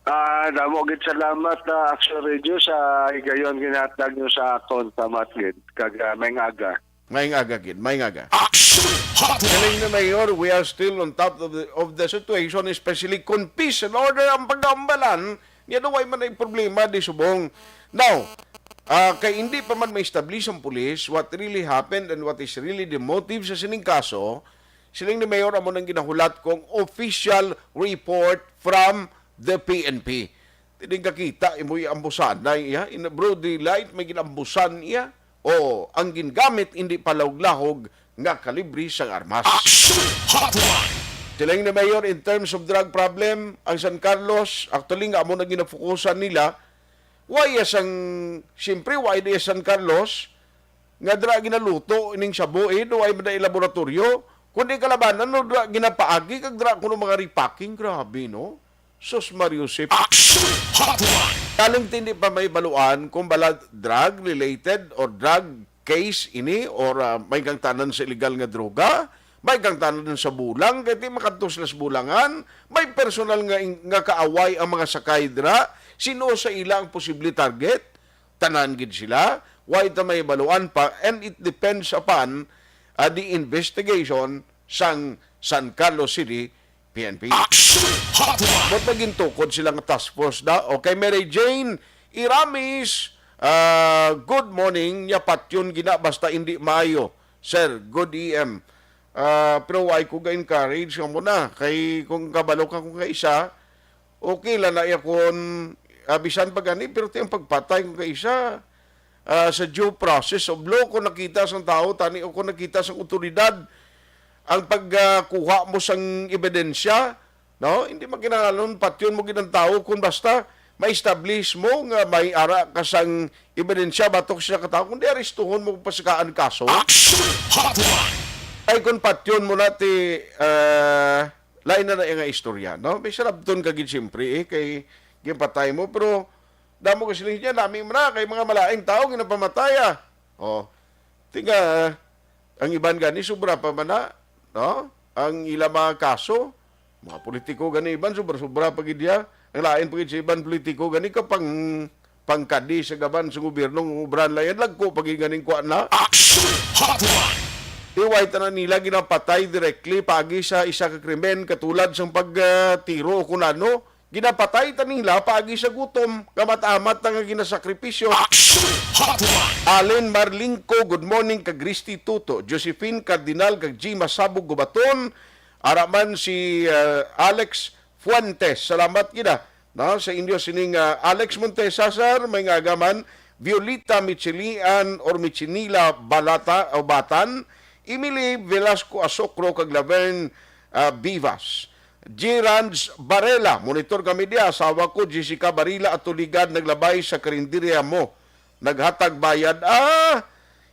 Ah, damo gid salamat, ah, Aksyon Radio, sa higayon ginhatag nyo sa akon. Salamat gid. Kag, ah, may nga aga. May nga aga gid, may nga aga. Aksyon Hotline! Galing na, Mayor, we are still on top of the, of the situation, especially kung peace and order ang pag-aambalan, niya daw ay man ay problema, di subong. Now, ah, kay hindi pa man ma-establish ang pulis what really happened and what is really the motive sa sining kaso, siling ni Mayor, amo nang ginahulat kong official report from the P N P. Tining kakita, imo iambusan na iya, in broad daylight, may ginambusan iya. O ang gingamit, hindi palahog-lahog nga kalibre sang armas. Action Hotline! Siling ni Mayor, in terms of drug problem, ang San Carlos, actually nga amo na ginafokusan nila, why sang, siyempre, why di San Carlos, nga dira ginaluto ining shabu, eh, do ay man laboratorio, kundi kalabanan, no, dira ginapaagi, kag dira kuno mga repacking, grabe, no? Sus, Mario Sip. Action Hotline! Kaling tindi pa may baluan kung bala drug-related or drug case ini or, ah, may kang tanan sa illegal nga droga, may kang tanan sa bulang, kay di makadto sila sa bulangan, may personal nga ing-, nga kaaway ang mga sakay dira, sino sa ila ang posible target? Tanan gid sila, way ta may baluan pa, and it depends upon, ah, the investigation sang San Carlos City P N P. Action Hotline! Ba't naging tukod sila nga task force da? Okay, Mary Jane Iramis, ah, good morning. Nya patyon gina basta hindi maayo. Sir, good E M. Ah, pero why ko ga-encourage nga mo na? Kay kung kabalo ka kung kaisa, okay lang na iya kung, ah, bisan pa gani, pero ti ang pagpatay kung kaisa, ah, sa due process of law, kung nakita sang tao, tani, o kung nakita sang otoridad, ang pagkuha mo sang ebidensya, no? Hindi man kinahanglan patyon mo gid ang tawo kung basta ma-establish mo nga may ara ka sang ebidensya batok sa ka tawo, kundi arestuhon mo, pasakaan kaso. Action Hotline! Ay, kung patyon mo na ti, ah, lain na na nga istorya, no? May sarabton ka gid, siyempre, eh, kay ginpatay mo, pero damo ka sila niya, nami mo na, kay mga malaing tao ginapamataya. Oh. Tinga, ang iban gani, sobra pa man na, no? Ang ila mga kaso, mga politiko gani, iban, sobra-sobra pa gid ya. Ang lain pa gid sa iban politiko gani, kapang, pangkadi sa gaban sa gobyerno, ng ubran layan, lagko pa gid ganing kuan na. Action Hotline! Iway tanan nila ginapatay directly pagi sa isa ka krimen, katulad sang pag, ah, tiro o kun ano. Ginapatay ta nila paagi sa gutom, kamat-amat na nga ginasakripisyo. Action Hotline! Allen Marlingco, good morning, kag Christy Tuto, Josephine Cardinal, kag G Masabog Gubaton, ara man si, ah, Alex Fuentes. Salamat gid, ah, no, sa inyo sining, ah, Alex Montesa, sir, may nga agaman, Violeta Michilian or Michinila Balata o Batan, Emily Velasco Asocro, kag Laverne, ah, Vivas. Gerans Barela, monitor kami diya. Asawa ko, Jessica Barila, ato ligad naglabay sa karinderya mo. Naghatag bayad. Ah,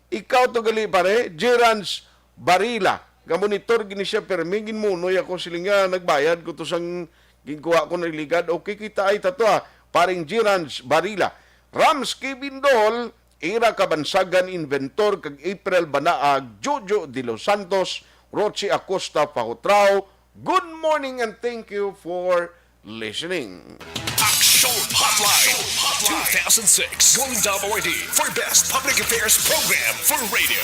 ikaw to gali, pare. Gerans Barila. Ga-monitor gini siya, permi ginmunoy ako, siling nga nagbayad ko to sang ginkuha ko na ligad. Okay, kita ay tato, ah. Paring Gerans Barila. Rams Kevin Dol, Ira Kabansagan, inventor, kag April Banaag, Jojo de los Santos, Rochi Acosta Pahutraw. Good morning and thank you for listening. Action Hotline two thousand six Golden Dove Awardee for Best Public Affairs Program for Radio.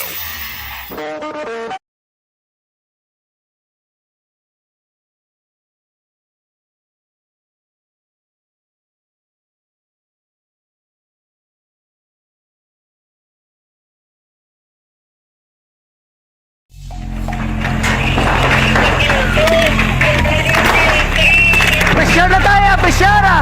Pressure na tayo, pressure ah!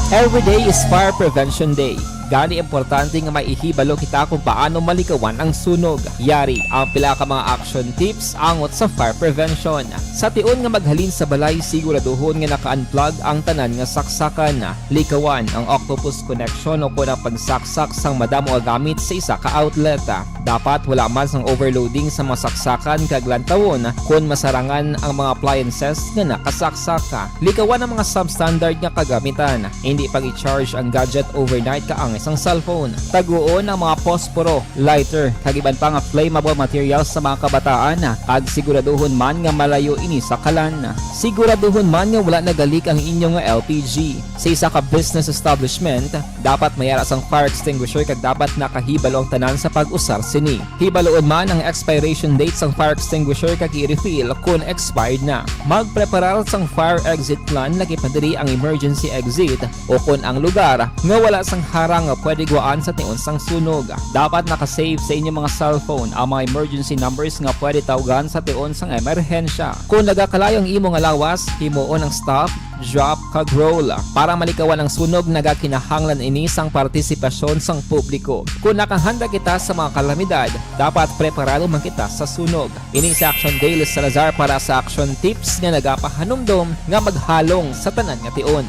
Every day is Fire Prevention Day. Gani, importante nga may ihibalo kita kung paano malikawan ang sunog. Yari ang pila ka mga action tips angot sa fire prevention. Sa tion nga maghalin sa balay, siguraduhon nga naka-unplug ang tanan nga saksakan. Likawan ang octopus connection o kon ang pagsaksak sang madamo nga gamit sa isa ka outlet. Dapat wala man sang overloading sa mga saksakan kag lantawon kon masarangan ang mga appliances nga nakasaksak. Likawan ang mga substandard nga kagamitan. Hindi pag-i-charge ang gadget overnight kaangay sang cellphone. Taguon ang mga posporo, lighter, kag iban pa nga flammable materials sa mga kabataan, kag siguraduhon man nga malayo ini sa kalan. Siguraduhon man nga wala nagalik ang inyo nga L P G. Sa isa ka business establishment, dapat may ara sang fire extinguisher kag dapat nakahibalo ang tanan sa pag-usar sini. Hibaluon man ang expiration date sang fire extinguisher kag i-refill kon expired na. Magpreparar sang fire exit plan, lagi pa diri ang emergency exit o kon ang lugar nga wala sang harang nga pwede gwaan sa tion sang sunog. Dapat naka-save sa inyo mga cellphone ang mga emergency numbers nga pwede tawgan sa tion sang emerhensya. Kon nagakalayo ang imo nga lawas, himuon ang stop, drop, kag roll. Para malikawan ang sunog, nagakinahanglan ini sang partisipasyon sang publiko. Kon nakahanda kita sa mga kalamidad, dapat preparado man kita sa sunog. Ini si Action Daily Salazar para sa Action Tips nga nagapahanumdom nga maghalong sa tanan nga tion.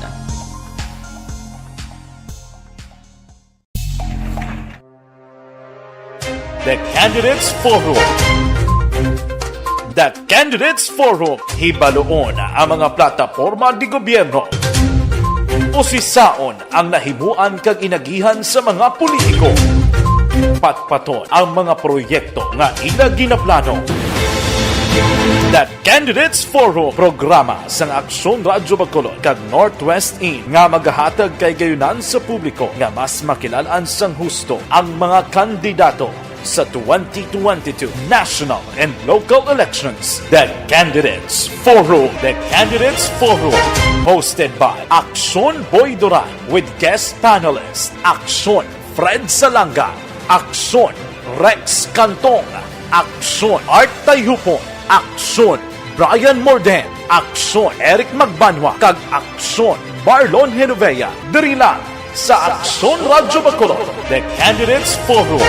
The Candidates Forum. The Candidates Forum. Hibaluon ang mga plataporma de gobyerno. Usisaon ang nahimuan kag inagihan sa mga politiko. Patpaton ang mga proyekto nga ila ginaplano. The Candidates Forum, programa sang Aksyon Radyo Bacolod kag Northwest In nga magahatag kay gayunan sa publiko nga mas makilal-an sang husto ang mga kandidato sa twenty twenty-two national and local elections. The Candidates Forum. The Candidates Forum, hosted by Aksyon Boy Duran with guest panelist Aksyon Fred Salanga, Aksyon Rex Cantong, Aksyon Art Tayhupon, Aksyon Brian Morden, Aksyon Eric Magbanwa, kag Aksyon Marlon Genovea. Diri lang sa Aksyon Radyo Bacolod, The Candidates Forum.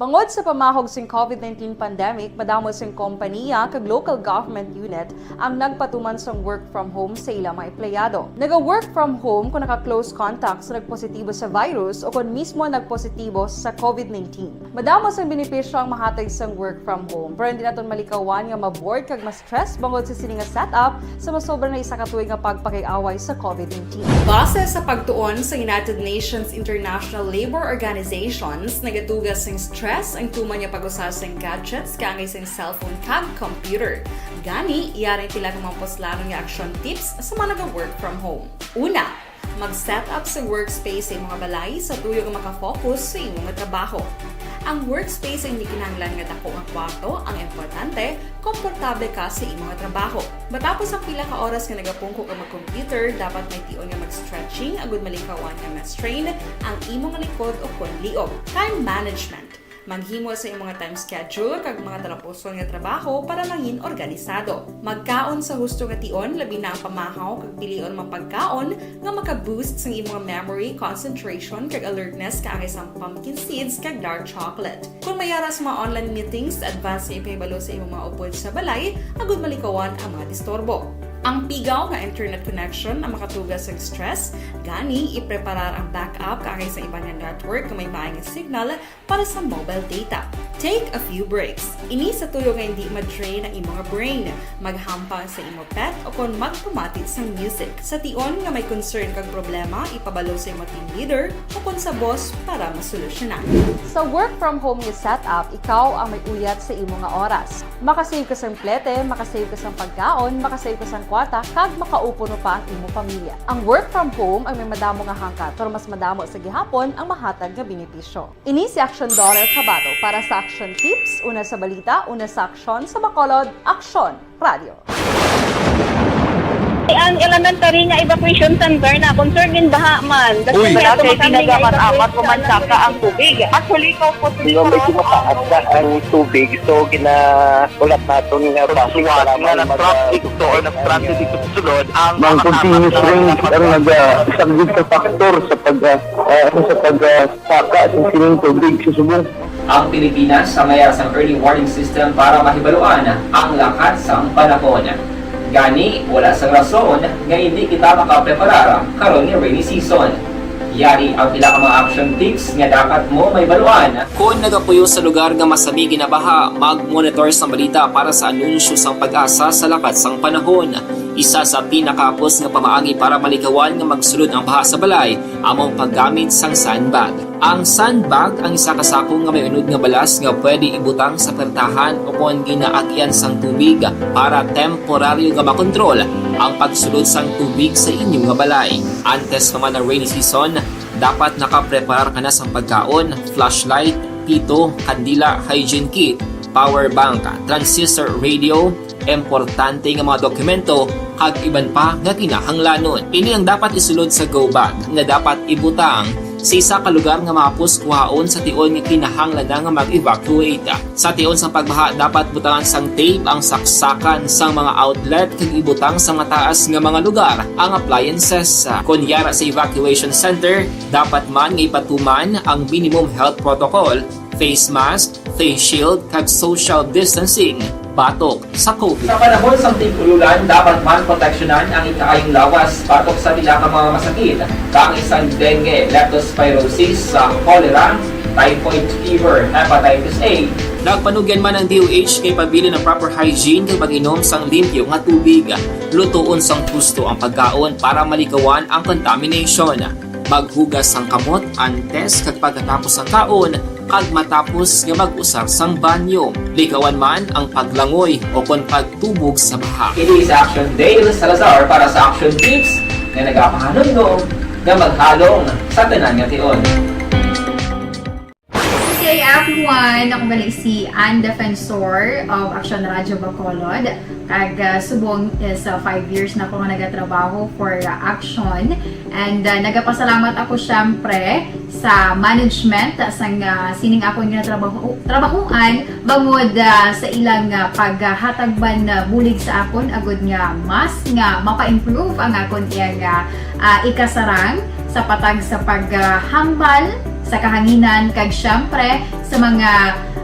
Bangod sa pamahog sing COVID nineteen pandemic, madamo sing kompaniya kag local government unit ang nagpatuman sang work from home sa ila mga empleyado. Naga-work from home kung naka-close contact sa nagpositibo sa virus o kon mismo nagpositibo sa COVID nineteen. Madamo sang benepisyo ang mahatag sang work from home, pero hindi naton malikawan nga ma-bored kag ma-stress bangod sa sini nga setup sa masobra na isa ka tuig nga pagpakig-away sa COVID nineteen. Base sa pagtuon sa United Nations International Labor Organizations, nagatuga sing stress ang tuman nga pag-usa sing gadgets kaangay sing cellphone kag computer. Gani, yari ang pila ka mga puslanon nga action tips sa mga naga-work from home. Una, mag-set up sa workspace sa imong balay sa tuyo nga makafocus sa imong trabaho. Ang workspace ay hindi kinahanglan nga dako nga kwarto ang importante, komportable ka sa imong trabaho. Matapos ang pila ka oras nga nagapungko ka mag-computer, dapat may tion nga mag-stretching agud malikawan nga ma-strain ang imong likod o kon liog. Time management. Maghimo sa imong time schedule kag mga talapuson nga trabaho para mangin organisado. Magkaon sa husto nga tion, labi na ang pamahaw kag pilion mga pagkaon nga maka-boost sang imong memory, concentration, kag alertness kaangay sang pumpkin seeds kag dark chocolate. Kung may ara sa mga online meetings, advance nga ipahibalo sa imong mga upod sa balay agud malikawan ang mga disturbo. Ang pigaw nga internet connection ang makatuga sang stress, gani ipreparar ang backup kaangay sa iban nga network nga may maayo nga signal para sa mobile data. Take a few breaks. Ini sa tuyo nga hindi ma-drain ang imo nga brain. Maghampang sa imo pet o kon magpamati sang music. Sa tion nga may concern kag problema, ipabalo sa imo team leader o kon sa boss para masolusyonan. Sa work from home nga setup, ikaw ang may uyat sa imo nga oras. Makasave ka sang plete, makasave ka sang pagkaon, makasave ka sang kwarta, kag makaupuno pa ang imo pamilya. Ang work from home ang may madamo nga hangkat, pero mas madamo sa gihapon ang mahatag nga benepisyo. Ini si Action Daughter Cabato para sa Action Tips, una sa balita, una sa aksyon, sa Bacolod, Aksyon Radio. Ang elementary nga evacuation center na concern in baha man. That's Uy. Why Wala ato kay makami nga pinagamat-amat evacuation mo man na saka ang tubig. Actually, ikaw po Di ba, medyo mataas na ang tubig, so ginahulat naton nga Pagsuwat para nga may nag-traffic maga- to or nag-transit dito sa sulod, ang Ang mga continuous kasama rain na ang naga-, isa gid sa factor sa pag, ah, ah, ano, sa pag, ah, saka sa sining tubig sa subong. Ang Pilipinas sa mayara sang early warning system para mahibaluan ang lakat sang panahon. Gani, wala sang rason nga hindi kita makapreparar karon nga rainy season. Yari ang pila ka mga action tips nga dapat mo mahibaluan. Kon nagapuyo sa lugar nga masami ginabaha, mag-monitor sang balita para sa anunsyo sang PAGASA sa lakat sang panahon. Isa sa pinakahapos nga pamaagi para malikawan nga magsulod ang baha sa balay amo ang paggamit sang sandbag. Ang sandbag ang isa ka sako nga may unod nga balas nga pwede ibutang sa pertahan o kon ginaagyan sang tubig para temporaryo nga makontrol ang pagsulod sang tubig sa inyo nga balay. Antes pa man ang rainy season, dapat nakapreparar ka na sang pagkaon, flashlight, pito, kandila, hygiene kit, power bank, transistor radio, importante nga mga dokumento, kag iban pa nga kinahanglanon. Ini ang dapat isulod sa go bag nga dapat ibutang sa isa ka lugar nga mahapos kuhaon sa tion nga kinahanglan na nga mag-evacuate. Sa tion sang pagbaha, dapat butangan sang tape ang saksakan sang mga outlet kag ibutang sa mataas nga mga lugar ang appliances. Kon yara sa evacuation center, dapat man nga ipatuman ang minimum health protocol, face mask, face shield, kag social distancing batok sa COVID. Sa panahon sang tig-ululan, dapat man proteksyonan ang ikaayong lawas batok sa pila ka mga masakit, kaangay sang dengue, leptospirosis, sa cholera, typhoid fever, hepatitis A. Nagpanugyan man ang D O H nga ipabilin ang proper hygiene kag pag-inom sang limpyo nga tubig, lutoon sang husto ang pagkaon para malikawan ang contamination. Maghugas sang kamot antes kag pagkatapos sang kaon, kag matapos nga mag-usar sang banyo. Likawan man ang paglangoy o kon pagtubog sa baha. Ini sa Action Dale Salazar para sa Action Tips nga nagapahanumdom nga maghalong sa tanan nga tion. Good day, everyone! Ako gali si Ann Defensor of Action Radio Bacolod. Kag, ah, subong is, ah, five years na ako nga nagatrabaho for, ah, Action. And, ah, nagapasalamat ako, syempre, sa management, ah, sang, ah, sining akon nga trabaho, trabahoan, bangod, ah, sa ilang, ah, paghatag man, ah, bulig sa akon, agud nga mas nga mapa-improve ang akon iyang, ah, ah, ikasarang sa patag sa paghambal sa kahanginan, kag, syempre, sa mga,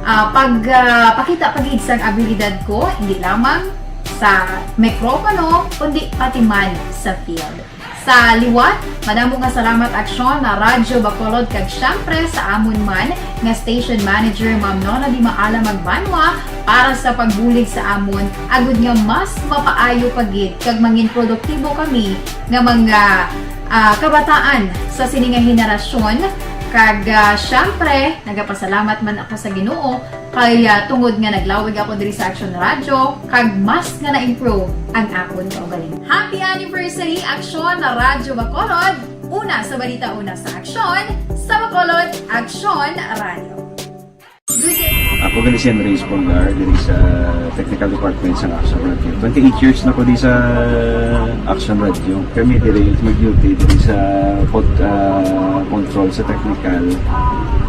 ah, pag, ah, pakita pa gid sang abilidad ko, hindi lamang sa mikropono, kundi pati man sa field. Sa liwat, madamo nga salamat, Aksyon, na Radyo Bacolod, kag, syempre, sa amon man nga station manager, Ma'am Nona Di Maala Magbanwa, para sa pagbulig sa amon, agud nga mas mapaayo pa gid kag mangin produktibo kami nga mga, ah, kabataan sa sini nga henerasyon. Kag, ah, syempre, nagapasalamat man ako sa Ginoo kay, ah, tungod nga naglawig ako diri sa Action Radio, kag mas nga na-improve ang akon kaugalingon. Happy anniversary, Action na Radyo Bacolod! Una sa balita, una sa aksyon, sa Bacolod, Action Radio. Good day. Ako gali si Henry Espolgar, diri sa technical department sa Action Radio. Twenty-eight years na ko di sa Action Radio. Kami diri mag-duty diri sa pod-, ah, control sa technical.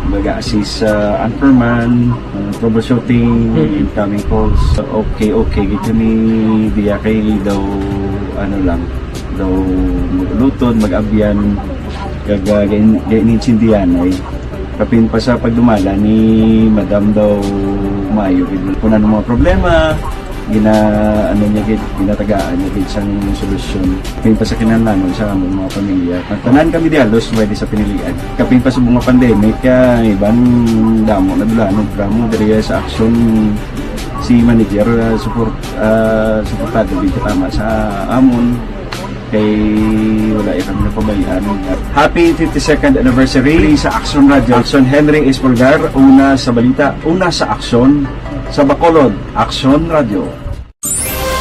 Mag-assist sa anchorman, ah, troubleshooting, Mm. incoming calls. Okay, okay, gid kami diya kay daw, ano lang, daw mag-ulutod, mag-abyan, kag, ah, gain-, gainintindihan ay. Kapin pa sa pagdumala ni Madam daw maayo gid. Kung ano mga problema, gina-, ano niya gid, ginatagaan niya gid sang solusyon. Kapin pa sa kinahanglanon sa among mga pamilya. Tanan kami di halos pwede sa pinilian. Kapin pa sa mga pandemic, ah, iban damo na dula, ano, drama diri sa aksyon si manager, ah, support, ah, suportado gid tama sa amon. Kay wala ya kami napabayaan. Happy fifty-second anniversary sa Action Radio. Action Henry Espolgar, una sa balita, una sa aksyon, sa Bacolod, Action Radio.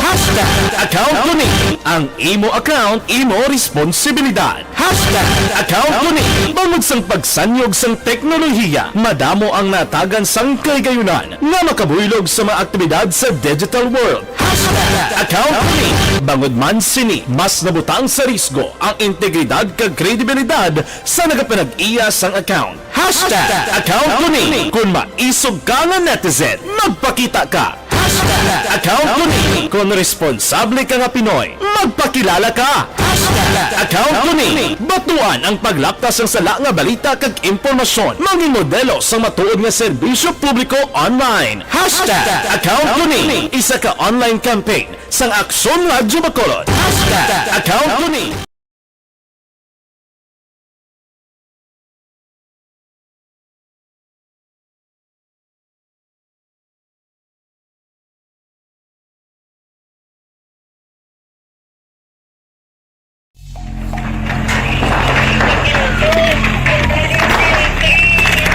Hashtag Account ko ni. Ang imo account, imo responsibilidad. Hashtag Account ko ni. Bangod sang pagsanyog sang teknolohiya, madamo ang natagan sang kahigayunan nga makabuylog sa mga aktibidad sa digital world. Hashtag Account ko ni. Bangod man sini, mas nabutang sa risgo ang integridad kag kredibilidad sa nagapanag-iya sang account. Hashtag Account ko ni. Kung maisog ka nga netizen, magpakita ka. Hashtag Account ko ni. Kung responsable ka nga Pinoy, magpakilala ka. Hashtag Account ko ni. Batuan ang paglapta sang sala nga balita kag impormasyon. Maging modelo sang matuod nga serbisyo publiko online. Hashtag Account ko ni. Isa ka online campaign sang Aksyon Radyo Bacolod. Hashtag Account ko ni.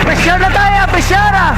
Pressure na tayo, pressure ah!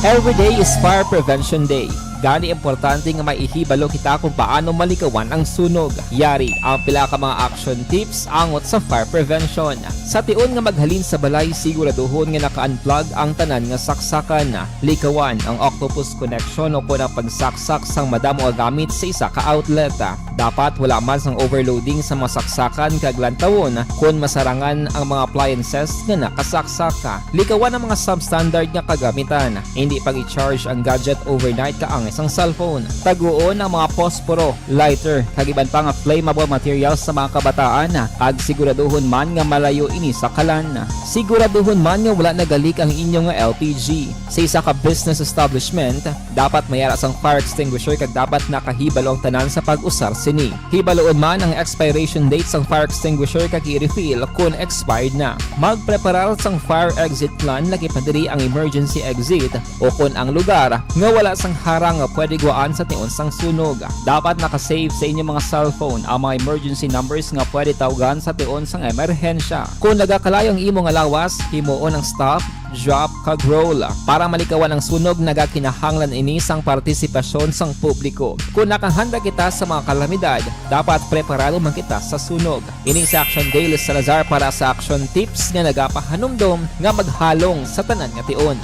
Every day is Fire Prevention Day. Gani, importante nga may ihibalo kita kung paano malikawan ang sunog. Yari ang pila ka mga action tips angot sa fire prevention. Sa tion nga maghalin sa balay, siguraduhon nga naka-unplug ang tanan nga saksakan. Likawan ang octopus connection o kon ang pagsaksak sang madamo nga gamit sa isa ka outlet. Dapat wala man sang overloading sa mga saksakan kag lantawon kon masarangan ang mga appliances nga nakasaksak. Likawan ang mga substandard nga kagamitan. Hindi pag-i-charge ang gadget overnight kaangay sang cellphone. Taguon ang mga posporo, lighter, kag iban pa nga flammable materials sa mga kabataan, kag siguraduhon man nga malayo ini sa kalan. Siguraduhon man nga wala nagalik ang inyo nga L P G. Sa isa ka business establishment, dapat may ara sang fire extinguisher kag dapat nakahibalo ang tanan sa pag-usar sini. Hibaloon man ang expiration date sang fire extinguisher kag i-refill kon expired na. Magpreparar sang fire exit plan, lakip na diri ang emergency exit, o kon ang lugar nga wala sang harang nga pwede gwaan sa tion sang sunog. Dapat naka-save sa inyo mga cellphone ang mga emergency numbers nga pwede tawgan sa tion sang emerhensya. Kon nagakalayo ang imo nga lawas, himuon ang stop, drop, kag roll. Para malikawan ang sunog, nagakinahanglan ini sang partisipasyon sang publiko. Kon nakahanda kita sa mga kalamidad, dapat preparado man kita sa sunog. Ini si Action Dale Salazar para sa Action Tips nga nagapahanumdom nga maghalong sa tanan nga tion.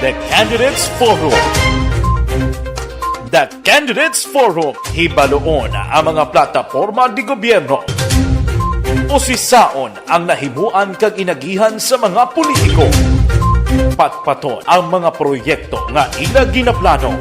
The Candidates Forum. The Candidates Forum, hibaloon ang mga plataporma de gobyerno. Usisaon ang nahimuan kag inagihan sa mga politiko. Patpaton ang mga proyekto nga ila ginaplano.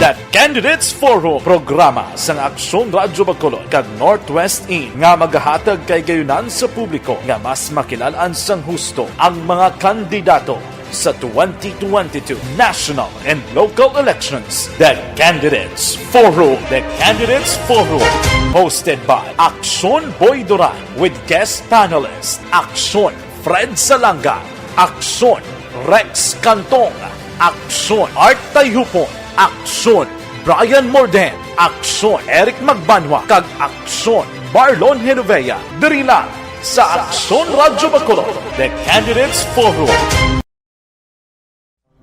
The Candidates Forum, programa sang Aksyon Radyo Bacolod kag Northwest In nga magahatag kahigayunan sa publiko nga mas makilal-an sang husto ang mga kandidato sa twenty twenty-two national and local elections. The Candidates Forum. The Candidates Forum, hosted by Aksyon Boy Duran with guest panelist Aksyon Fred Salanga, Aksyon Rex Cantong, Aksyon Art Tayupon, Aksyon Brian Morden, Aksyon Eric Magbanwa, kag Aksyon Marlon Genovea, diri lang sa Aksyon Radyo Bacolod, The Candidates Forum.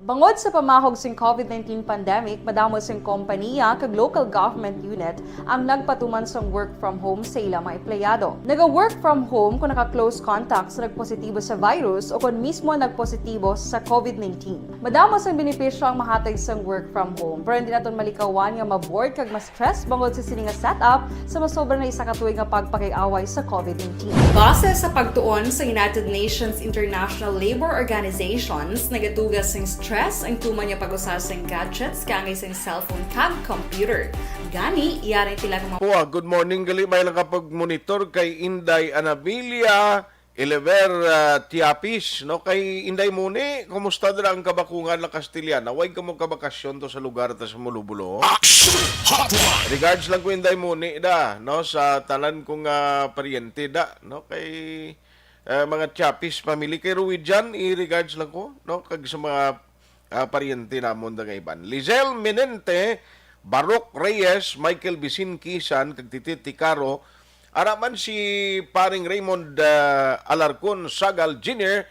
Bangod sa pamahog sing covid nineteen pandemic, madamo sing kompaniya kag local government unit ang nagpatuman sang work from home sa ila mga empleyado. Naga-work from home kon naka-close contact sa nagpositibo sa virus o kon mismo nagpositibo sa covid nineteen. Madamo sang benepisyo ang mahatag sang work from home, pero hindi naton malikawan nga ma-bored kag ma-stress bangod sa sini nga setup sa masobra na isa ka tuig nga pagpakig-away sa covid nineteen. Base sa pagtuon sa United Nations International Labour Organizations, nagaduga sing stress ang tuman nga pag-usa sing gadgets kaangay sing cellphone kag computer. Gani, yari sila nga mga Wow, good morning, gali may lang kapag monitor kay Inday Anabilia Elever, ah, Tiapis, no? Kay Inday Muni, kumusta dira ang kabakungan la Castiliana? Way kamo kabakasyon to sa lugar ta sa Mulubulo? Action Hotline! Regards lang ko Inday Muni da, no? Sa tanan kong, ah, paryente da, no? Kay, ah, mga Tiapis family, kay Rui Jan, i-regards lang ko, no? Kag sa mga, ah, paryente namon da nga iban. Lizelle Menente, Baroque Reyes, Michael Bisin Kisan, kag Titi Ticaro. Ara man si paring Raymond, ah, Alarcon Sagal Junior.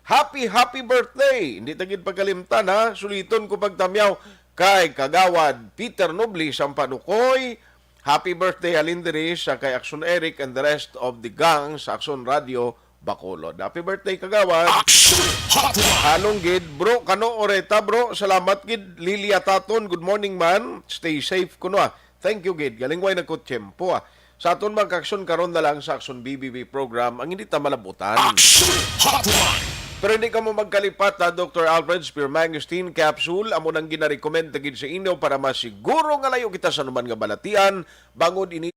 Happy, happy birthday! Hindi ta gid pagkalimtan, ha? Suliton ko pagtamyaw kay Kagawad Peter Noble Sampanukoy. Happy birthday halin diri sa kay Action Eric and the rest of the gang sa Action Radio Bacolod. Happy birthday, Kagawad. Action Hotline. Halong gid, bro, Kano Oreta, bro. Salamat gid, Lilia Taton. Good morning, man. Stay safe kuno, ah. Thank you gid. Galing way nagkutiyempo, ah. Sa aton mga ka-action karon na lang sa Action B B B program, ang hindi ta malabutan. Action Hotline. Pero hindi ka mo magkalipat, ha, Doctor Alfred Spearmangosteen Capsule, amo nang ginarekomenda gid sa inyo para masiguro nga layo kita sa anuman nga balatian, bangod ini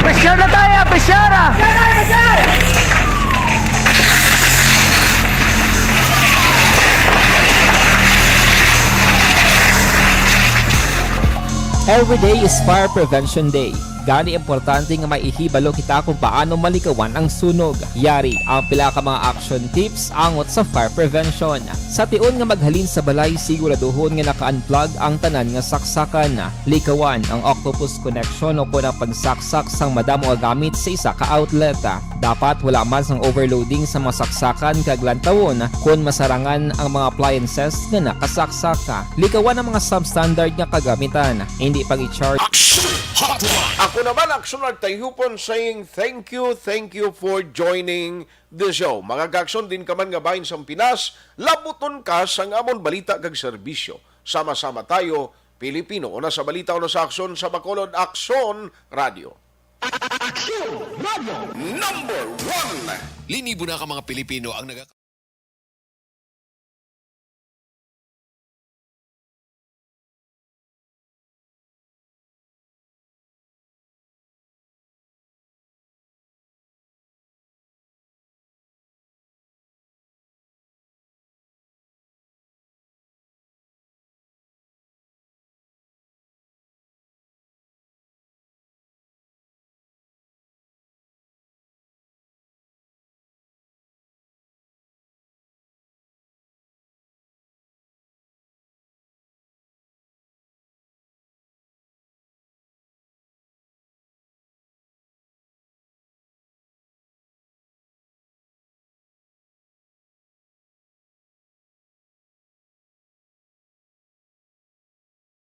Pressure na tayo, pressure na! Every day is Fire Prevention Day. Gani, importante nga maihibalo kita kung paano malikawan ang sunog. Yari ang pila ka mga action tips angot sa fire prevention. Sa tion nga maghalin sa balay, siguraduhon nga naka-unplug ang tanan nga saksakan. Likawan ang octopus connection o kon ang pagsaksak sang madamo nga gamit sa isa ka outlet. Dapat wala man sang overloading sa mga saksakan kag lantawon kon masarangan ang mga appliances nga nakasaksak. Likawan ang mga substandard nga kagamitan. Hindi pag-i-charge. Action Hotline. Ako naman, Action Artayupon, saying thank you, thank you for joining the show. Mga ka-action, diin ka man nga bahin sang Pinas, labuton ka sang amon balita kag serbisyo. Sama-sama tayo, Pilipino. Una sa balita, una sa aksyon, sa Bacolod Aksyon Radio. Aksyon Radio. Number one. Linibo na ka mga Pilipino ang naga-